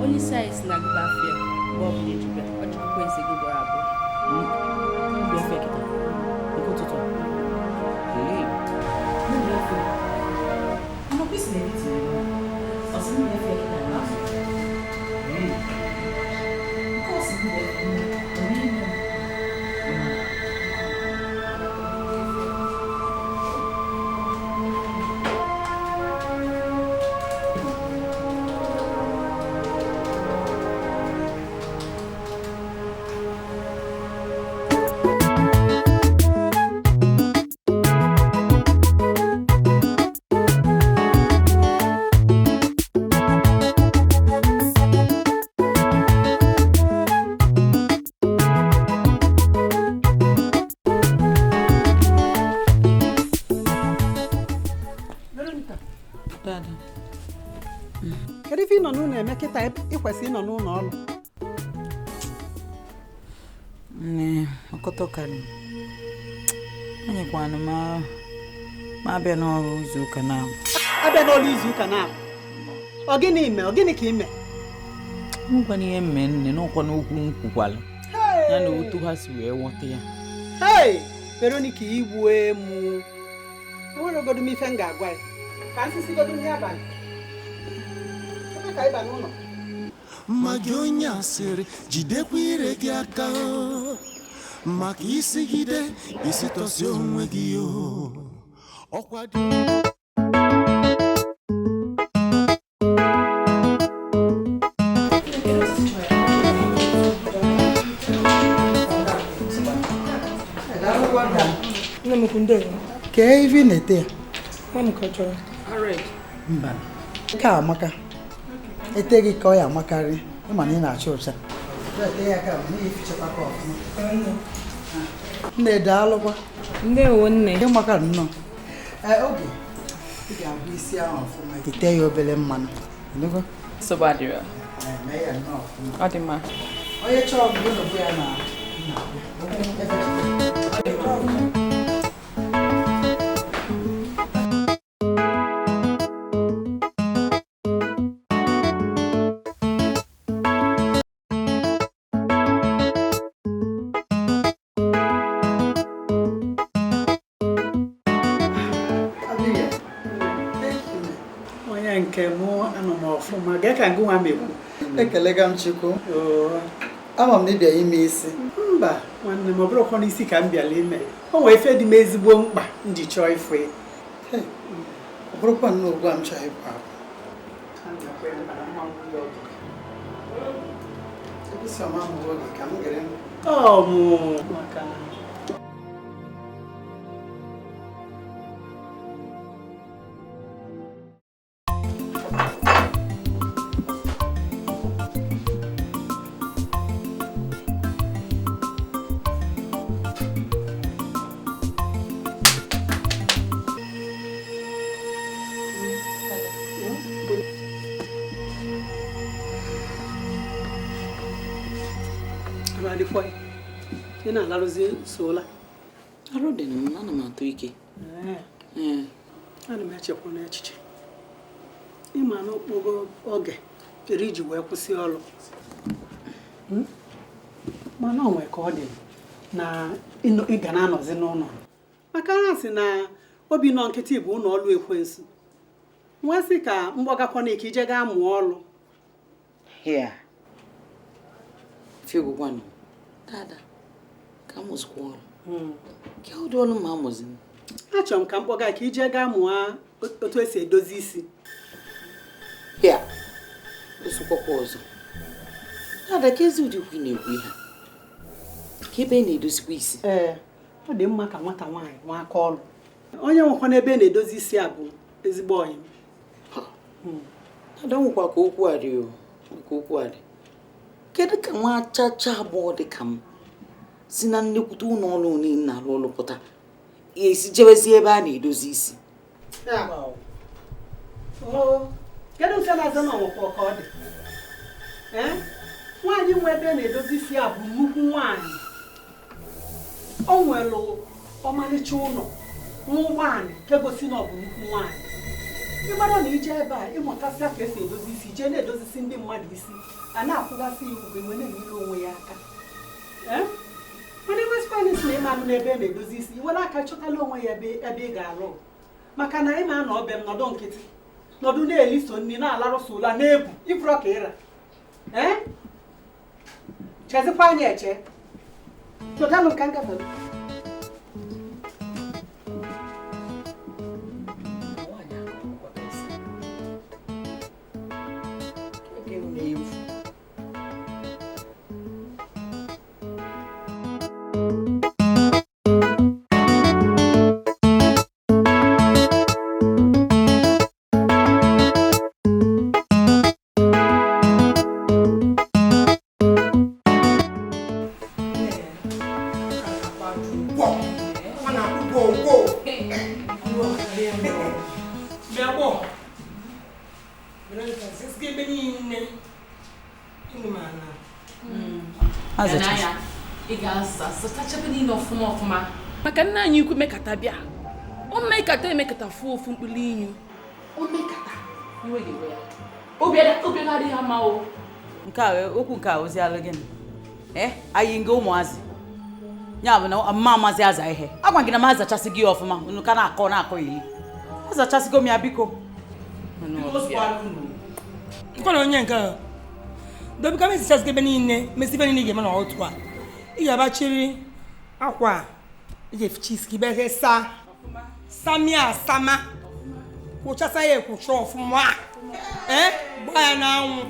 E: Onye isi anyị si na gị bafịa mgbe ọbụla iji bịa, ọ jụkwakwa eze gị ugboro abụọ.
H: Nke ụtụtụ a. Ee. Mana kwesị na Edith na-eme. Ọ sị m bịa kịta na afọ. Ee. Nke ọ sị m bịa ọ na-eme m.
N: Kedu ife ị nọ n'ụlọ eme kịta ị kwesịrị ịnọ n'ụlọ ọrụ?
H: Nne, ọkọtọ karị. Anyịkwanụ ma abịa n'ọrụ izu ụka na-abụ.
N: Abịa n'ọrụ izu ụka na-abụ. Ọ gịnị ime? Ọ gịnị ka ime?
H: Ngwa n'ihe mme nne n'ọkwa n'okwu m kwukwala. Ya na otu ha si wee ghọta ya.
N: Hei! Veronica igbu emu. Enwere ogodo m ife m ga-agwa ya. Ka nsisigodo nri abalị. Ebe ka ịba n'ụlọ.
F: Ma gị onye asịrị jidekwa ire gị aka o, maka isigide isi tọsi onwe gị o. Ọkwa dị
L: Nne m ndewo.
N: Kee ife ị na-ete ya?
L: Nwa m ka ọ chọrọ.
N: Mba. Nke a amaka. Ete gị ka ọ ya amakarị, ịma na ị na-acha ụcha. Ete ya ka na ifichakwa ka ọfụma. Nne daalụkwa.
L: Ndewo nne.
N: Ịmaka nnọọ. Ee, oge ị ga-abụ isi ahụ ọfụma. Ite ya obere mmanụ. Ịnụgo?
L: Nsogbu adịrọ.
N: Ee, mee ya nnọọ ọfụma.
L: Ọ dị mma.
N: Onye chọọ m, ụlọ bụ ya na
S: Onye nke mụ anọ m ọfụma gee ka ngụnwa mekwu.
N: Ekelega m Chukwu. Ama m na ị bịa ime isi.
S: Mba nwanne m, ọ bụrụkwa n'isi ka m bịara ime. O nwere ife dị m ezigbo mkpa m ji chọọ ịfụ ya.
N: Ọ bụrụkwa nnọọ ugbu a m chọrọ ịpụ apụ. Ebe si ọma mụ oge ka m gere m.
S: Ọ mụ maka na ị na-alarụzi sola.
H: Arụ dị m, ana m atụ ike. Ee.
S: Ana m echekwa n'echiche. Ịma na okpogo oge eri ji wee kwụsị ọrụ. Mana o nwee ka ọ dị na ị ga na-anọzi n'ụlọ. Maka na sị na obi nọ nkịtị bụ ụlọ ọrụ ekwensu. Nwa sị ka mgbagakwana ike ije gaa mụọ ọrụ.
H: Hia. Figukwanụ. Dada, ka m mụzikwa ọrụ. Ke ụdị ọrụ ma amụzi m?
S: Achọrọ m ka m kpọga ka ije gaa mụọ otu esi edozi isi.
H: Hia. Osukwakwa ọzọ. Dada, ka ezi ụdị ikwu ị na-ekwu ihe a? Ka ebe ị na-edozikwa isi.
S: Ee, ọ dị mma ka nwata nwaanyị nwa aka ọrụ. Onye nwekwa n'ebe a na-edozi isi a bụ ezigbo ọyị m.
H: Dada, nwekwa ka okwu a dị o. Ka okwu a dị. Kedu ka nwa chacha agbọghọ dị ka m Si na nnekwute ụlọ ọrụ niile na-arụ ọrụ pụta esi jewezi ebe a na-edozi isi.
S: Kedu nke na-aza na ọnwụkwa ka ọ dị? Nwaanyị nwe ebe na-edozi isi a bụ nnukwu nwaanyị. O nwere ọmalịcha ụlọ n'ụgbọala nke gosi na ọ bụ nnukwu nwaanyị. Ịgbara na ije ebe a ịmụtasịa ka esi edozi isi jee na-edozisi ndị mmadụ isi a na-akwụgasị ya ugwu enwe na-enyere onwe ya aka. Mana enwesịkwana isi na ịma anụ n'ebe a na-edozi isi iwere aka chọtala onwe ya ebe ị ga-alụ, maka na ịma anọ ọbịa m nọdụ nkịtị nọdụ na-eliso nri na-alarụsa ụla na-ebu ifuru ka ịra. Chezikwa anya eche nọdanụ ka ngafere.
I: Maka nna anyị ukwu mekata bịa o mekata emekata fuo ofu mkpụrụ inyu o mekata iwe ga-ewe ya obi adịghị ya mma o.
H: Nke a okwu nke a ozi alụ gịnị? Anyị nga ụmụazị ya bụ na mma amazi aza ihe agwa gị na m azachasị gị ọfụma unu ka na-akọ na-akọ ili azachasịgo m ya biko.
L: Nkwana onye nke a dobika mesichasị ebe niile mesi ife niile ga-eme na otu a ị ga-abachiri akwa a eficha isi sa samia sama kwụchasa ya ekwụcha ọfụma gbaa ya n'anwụ.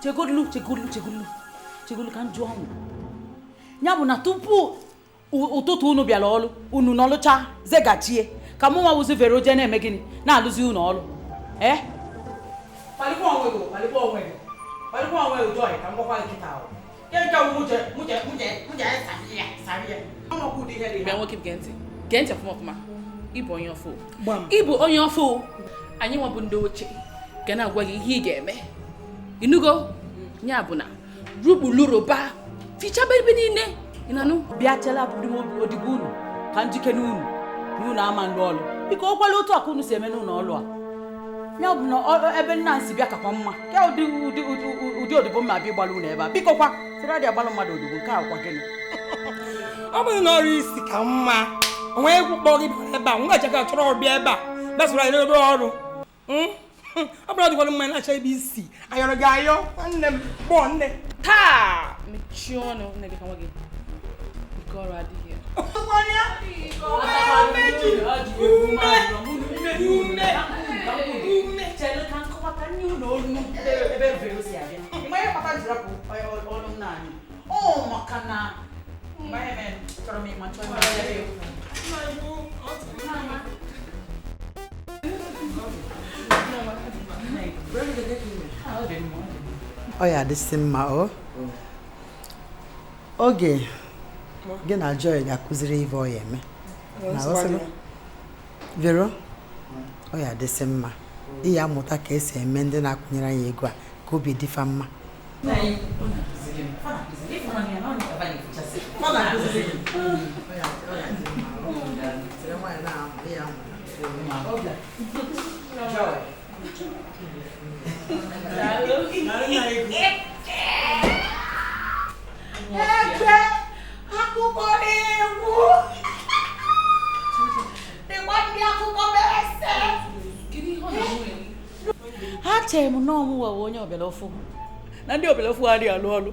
H: Chegodulu chegodulu ka m jụọ unu ya bụ na tupu ụtụtụ unu bịara ọrụ unu nọlụcha zegachie ka mụ nwa wụzi Vero jee na-eme gịnị na-alụzi unu ọrụ. Palikwa onwe gị palikwa onwe gị palikwa onwe gị Joy ka m gwakwa gị kịta ahụ.
I: Bịa nwoke gee ntị gee ntị ọfụma ọfụma. Ịbụ onye ọfụ ịbụ onye ọfụ anyị nwa bụ ndị oche ga na-agwa gị ihe ị ga-eme inugo ya bụ na rubuluroba fichaba ebe niile ị na-anụ.
H: Bịa chela odibo unu ka njike n'unu na unu ama nlụ ọlụ biko ọ gwala otu aka unu si eme n'ụlọ ọlụ a ya bụ na ebe nna nsi bịa kakwa mma ka ụdị odibo mma abịa ịgbalụ unu ebe a biko kwa sịrị adị agbalụ mmadụ odibo nke a kwa gịnị?
L: Ọ bụrụ na ọrụ isi ka mma onwe egwu kpọọ gị bịara ebe a nwa chaka chọrọ ọbịa ebe a gbasara anyị n'ebe ọrụ ọ bụrụ dịkwara mma na-acha ebe isi ayọrọ gị ayọ nwanne m gbọọ nne
I: taa mechie ọnụ nne gị ka nwa gị ike ọrụ adịghị ya.
N: Ọ ya adịsị mma o oge gị na Joy ga-akụziri ive ọ ya eme Vero ọ ya adịsị mma ị ya amụta ka esi eme ndị na-akwụnyere anyị ego a ka obi dịfa mma.
G: Egbe akụkọ na-egwu dịkwa ndị akụkọ mere.
H: Ha chere m na ọmụ wawo onye ọbịara ọfụ na ndị ọbịara ọfụ adịghị alụ ọlụ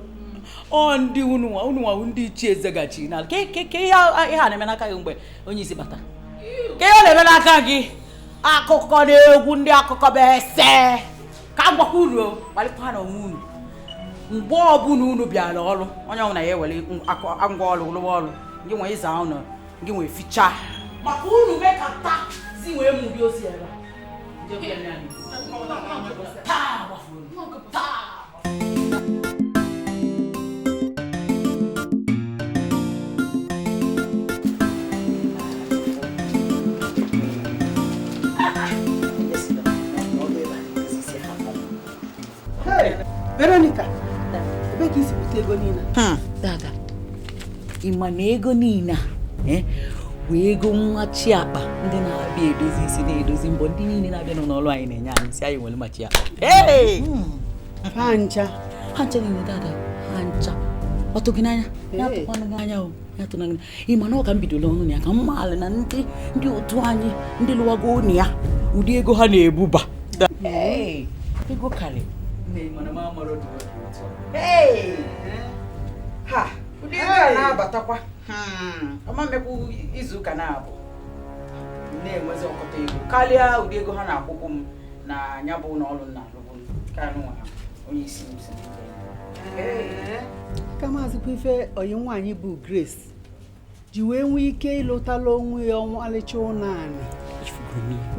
H: ọ ndị unu nwa ndị ichie zegachi na ke ihe a na-eme n'aka gị mgbe onye isi bata ke ihe ọ na-eme n'aka gị akụkọ na-egwu ndị akụkọ bụ ese ka m gwakwa unu gbalịkwa na onwe unu mgbe ọbụla unu bịara ọrụ onye ọbụla ya ewere ngwa ọrụ rụwa ọrụ gị nwee ịza ụlọ gị nwee fichaa maka unu mekata si wee mụbi ozi ebe a. Taa!
N: Veronica, ebe ka isi bute ego niile?
H: Dada, ị ma na ego niile a wee ego mmachi akpa ndị na-abịa edozi isi na-edozi mbọ ndị niile na-abịa n'ụlọ anyị na-enye anyị si anyị nwere mmachi akpa.
N: Ha ncha.
H: Ha ncha niile dada, ha ncha. Ọ tụ gị n'anya? Ya atụkwanụ gị anya o. Ya atụ gị. Ị ma na ọ ka m bidoro ọnụ ya ka m maala na ndị otu anyị ndị lụwago ya ụdị ego ha na-ebuba. Ego karị.
A: Ha, ụdị ego a na-abatakwa. Ọma mmekwu izu ụka na-abụ na-enwezi ọkọta ego karịa ụdị ego ha na-akwụkwụ m na anya bụ ụlọ ọrụ na alụbụ ka anụnwa onye isi m si.
N: Ka maazịkwa ife oyi nwaanyị bụ Grace ji wee nwee ike ịlụtala onwe ya ọnwalịcha ụlọ anị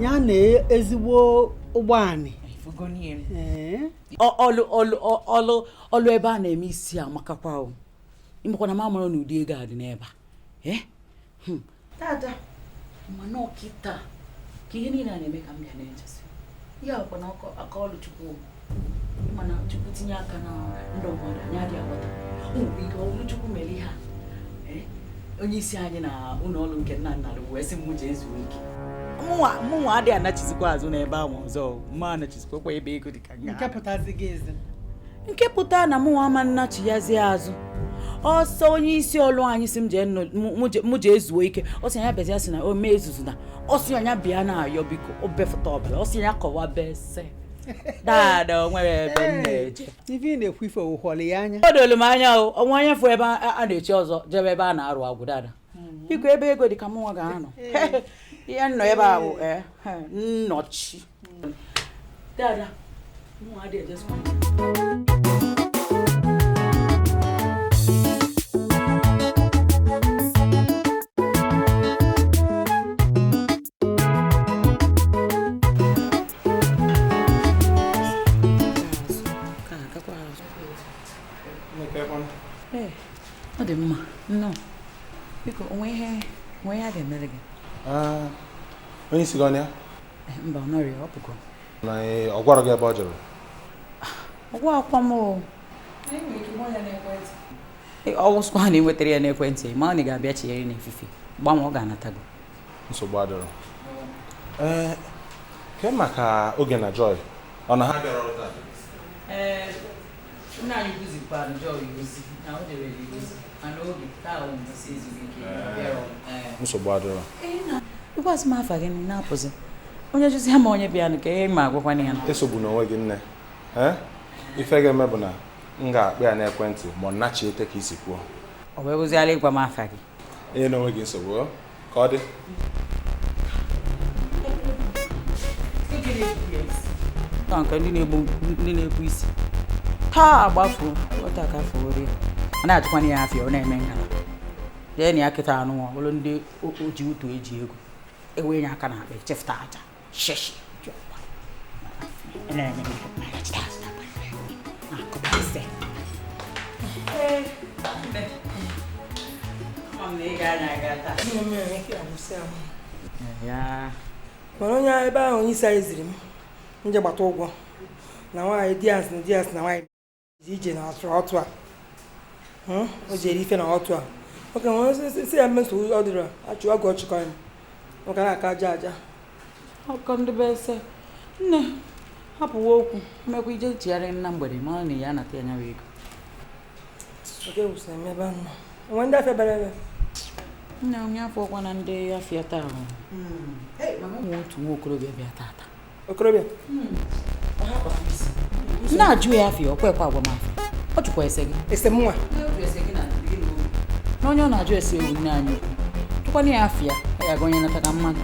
N: ya na ezigbo ụgbọ anị.
H: Ọlụ ebe a na-eme isi amakakwa o. Ịmakwa na m amara na ụdị ego a dị n'ebe a. Dada, mana ọkịta ka ihe niile a na-eme ka m bịa na-echesi. Ya bụkwa na aka ọlụ Chukwu mana Chukwu tinye aka na ndụ mmadụ anyị adịghị aghọta. O nwere ike ọ bụrụ Chukwu mere ihe a. Onye isi anyị na ụlọ ọrụ nke nna nna wee sị m jee zuo ike. Mụnwa adịghị anachizikwa azụ n'ebe ahụ ọzọ. Mma anachizikwakwa ebe ego dị ka nga.
N: Nke pụtazi gị ezi.
H: Nke pụta na mụnwa ama nnachiyazi azụ. Ọsọ onye isi ọlụ anyị si m jee zuo ike. Ọ sị ya bịazi ya sị na o mee ezuzu na ọ sị ya bịa na-ayọ biko o befụta ọbara ọ sị ya kọwa bese. Dada o nwere ebe m na-eje.
N: Ife ị na-ekwu ife owukwọrọ ya anya.
H: O dolu m anya o, onwe onye fụ ebe a na-echi ọzọ jebe ebe a na-arụ agwụ dada. Biko ebe ego dị ka mụnwa ga-anọ. Ihe nnọ ebe a bụ nnọchi. Dada, mụnwa adịghị ejesikwa. Ọ dị mma, nnọọ. Biko, onwe ihe a ga-emere gị?
J: Onye isi gị ọ na ya?
H: Mba, ọ nọrọ ya, ọ pụgo.
J: Na ọ gwara gị ebe ọ jere?
H: Ọ gwa akwa m o. Ọ wụsịkwa na ị nwetara ya n'ekwentị, ma ọ na ị ga-abịa chinyere n'efife. Gbanwe ọ ga-anata gị.
J: Nsogbu adịrọ. Ee, ke maka Oge na Joy, ọ na ha bịara ọrụ taa?
H: Ee, nna anyị kwuzikwara Joy ozi na o dere ya ozi mana oge taa bụ mbọsị ezumike bịara ọrụ.
J: Nsogbu adịrọ.
H: Ịgwazị m afa gị na-apụzi. Onye jụzi ya ma onye bịa ka ihe ma agwakwana ya.
J: Esogbu n'onwe gị nne. Ife ga-eme bụ na m ga-akpọ ya n'ekwentị ma ọ nachiete ka isi kwuo.
H: Ọ wee bụziala ịgwa m afa gị.
J: Enye n'onwe gị nsogbu ka ọ dị.
H: Nke ndị na-ebu isi taa gbafuo ọta ka fuo ya. Ọ na-achịkwana ya afịa ọ na-eme ngala. Jee na ya kịta anụ ọ bụrụ ndị oji utu eji ego ewe nye aka na akpa echefụta aja shishi
L: Mana onye ebe ahụ onye isi anyị ziri m nje gbata ụgwọ na nwaanyị dias na dias na nwaanyị ije na ọtụ a o jere ife na ọtụ a oke nwere si ya mmeso ọ dịrọ achụ ọgụ ọchịkọ ya maka na aka aja aja
H: ọkọ ndị be ese nne hapụwa okwu mmekwa ije chigharị na mgbede ma na ya anata ya nyawa ego
L: oke wụsịrị m ebe ahụ onwe ndị afịa bịara ebe
H: nne onye afọ ọkwa na ndị afịa taa ahụ nwe otu nwa okorobịa bịa tata
L: okorobịa
H: na-ajụ ya afịa ọkwa ekwe agwa m afịa ọ jụkwa ese gị
L: ese mụnwa
H: na onye ọ na-ajụ ese ewu nne anyị jụkwana ya afịa ọ ya ga onye nata ka mmadụ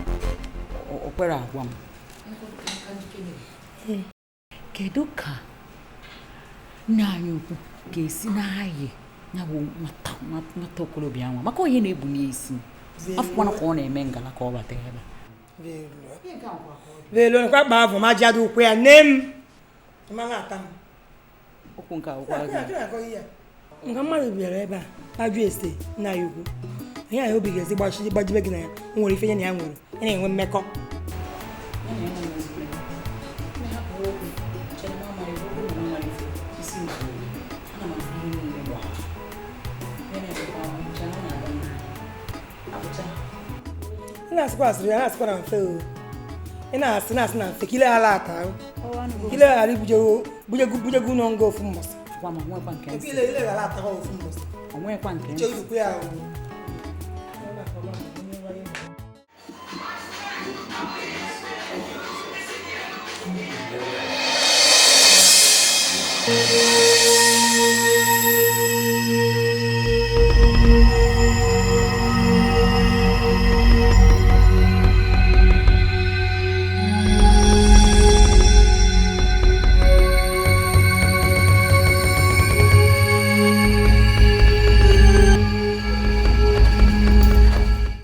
H: o kwere agwa m kedu ka nne anyị ukwu ga-esi na-ayị ya bụ nwata okorobịa nwa maka onye na-ebu n'isi afụkwana ka ọ na-eme ngala ka ọ bata ebe
L: velo nkwa kpa avụ ma ji adị ụkwụ ya nne m ata m
H: okwu nke akwụkwọ
L: gị nke mmadụ bịara ebe a ajụ ese nna ya ukwu ihe anyị obi ga-esi gbajibe gị na ya o nwere ife ya na ya nwere ya na-enwe mmekọ
T: Ị na-asịkwa asịrị ya na-asịkwa na mfe o. Ị na-asị na-asị na mfe ka ile ghara ata ahụ. Ka ile ghara ibujegu bujegu ụlọ nga ofu mbọsị.
A: Gwa m onwekwa nke
T: Ebe
A: nsị.
T: ile ghara ata ha ofu mbọsị.
A: Onwekwa nke
T: Uche
A: nsị.
T: izukwa ya o.
B: Thank you.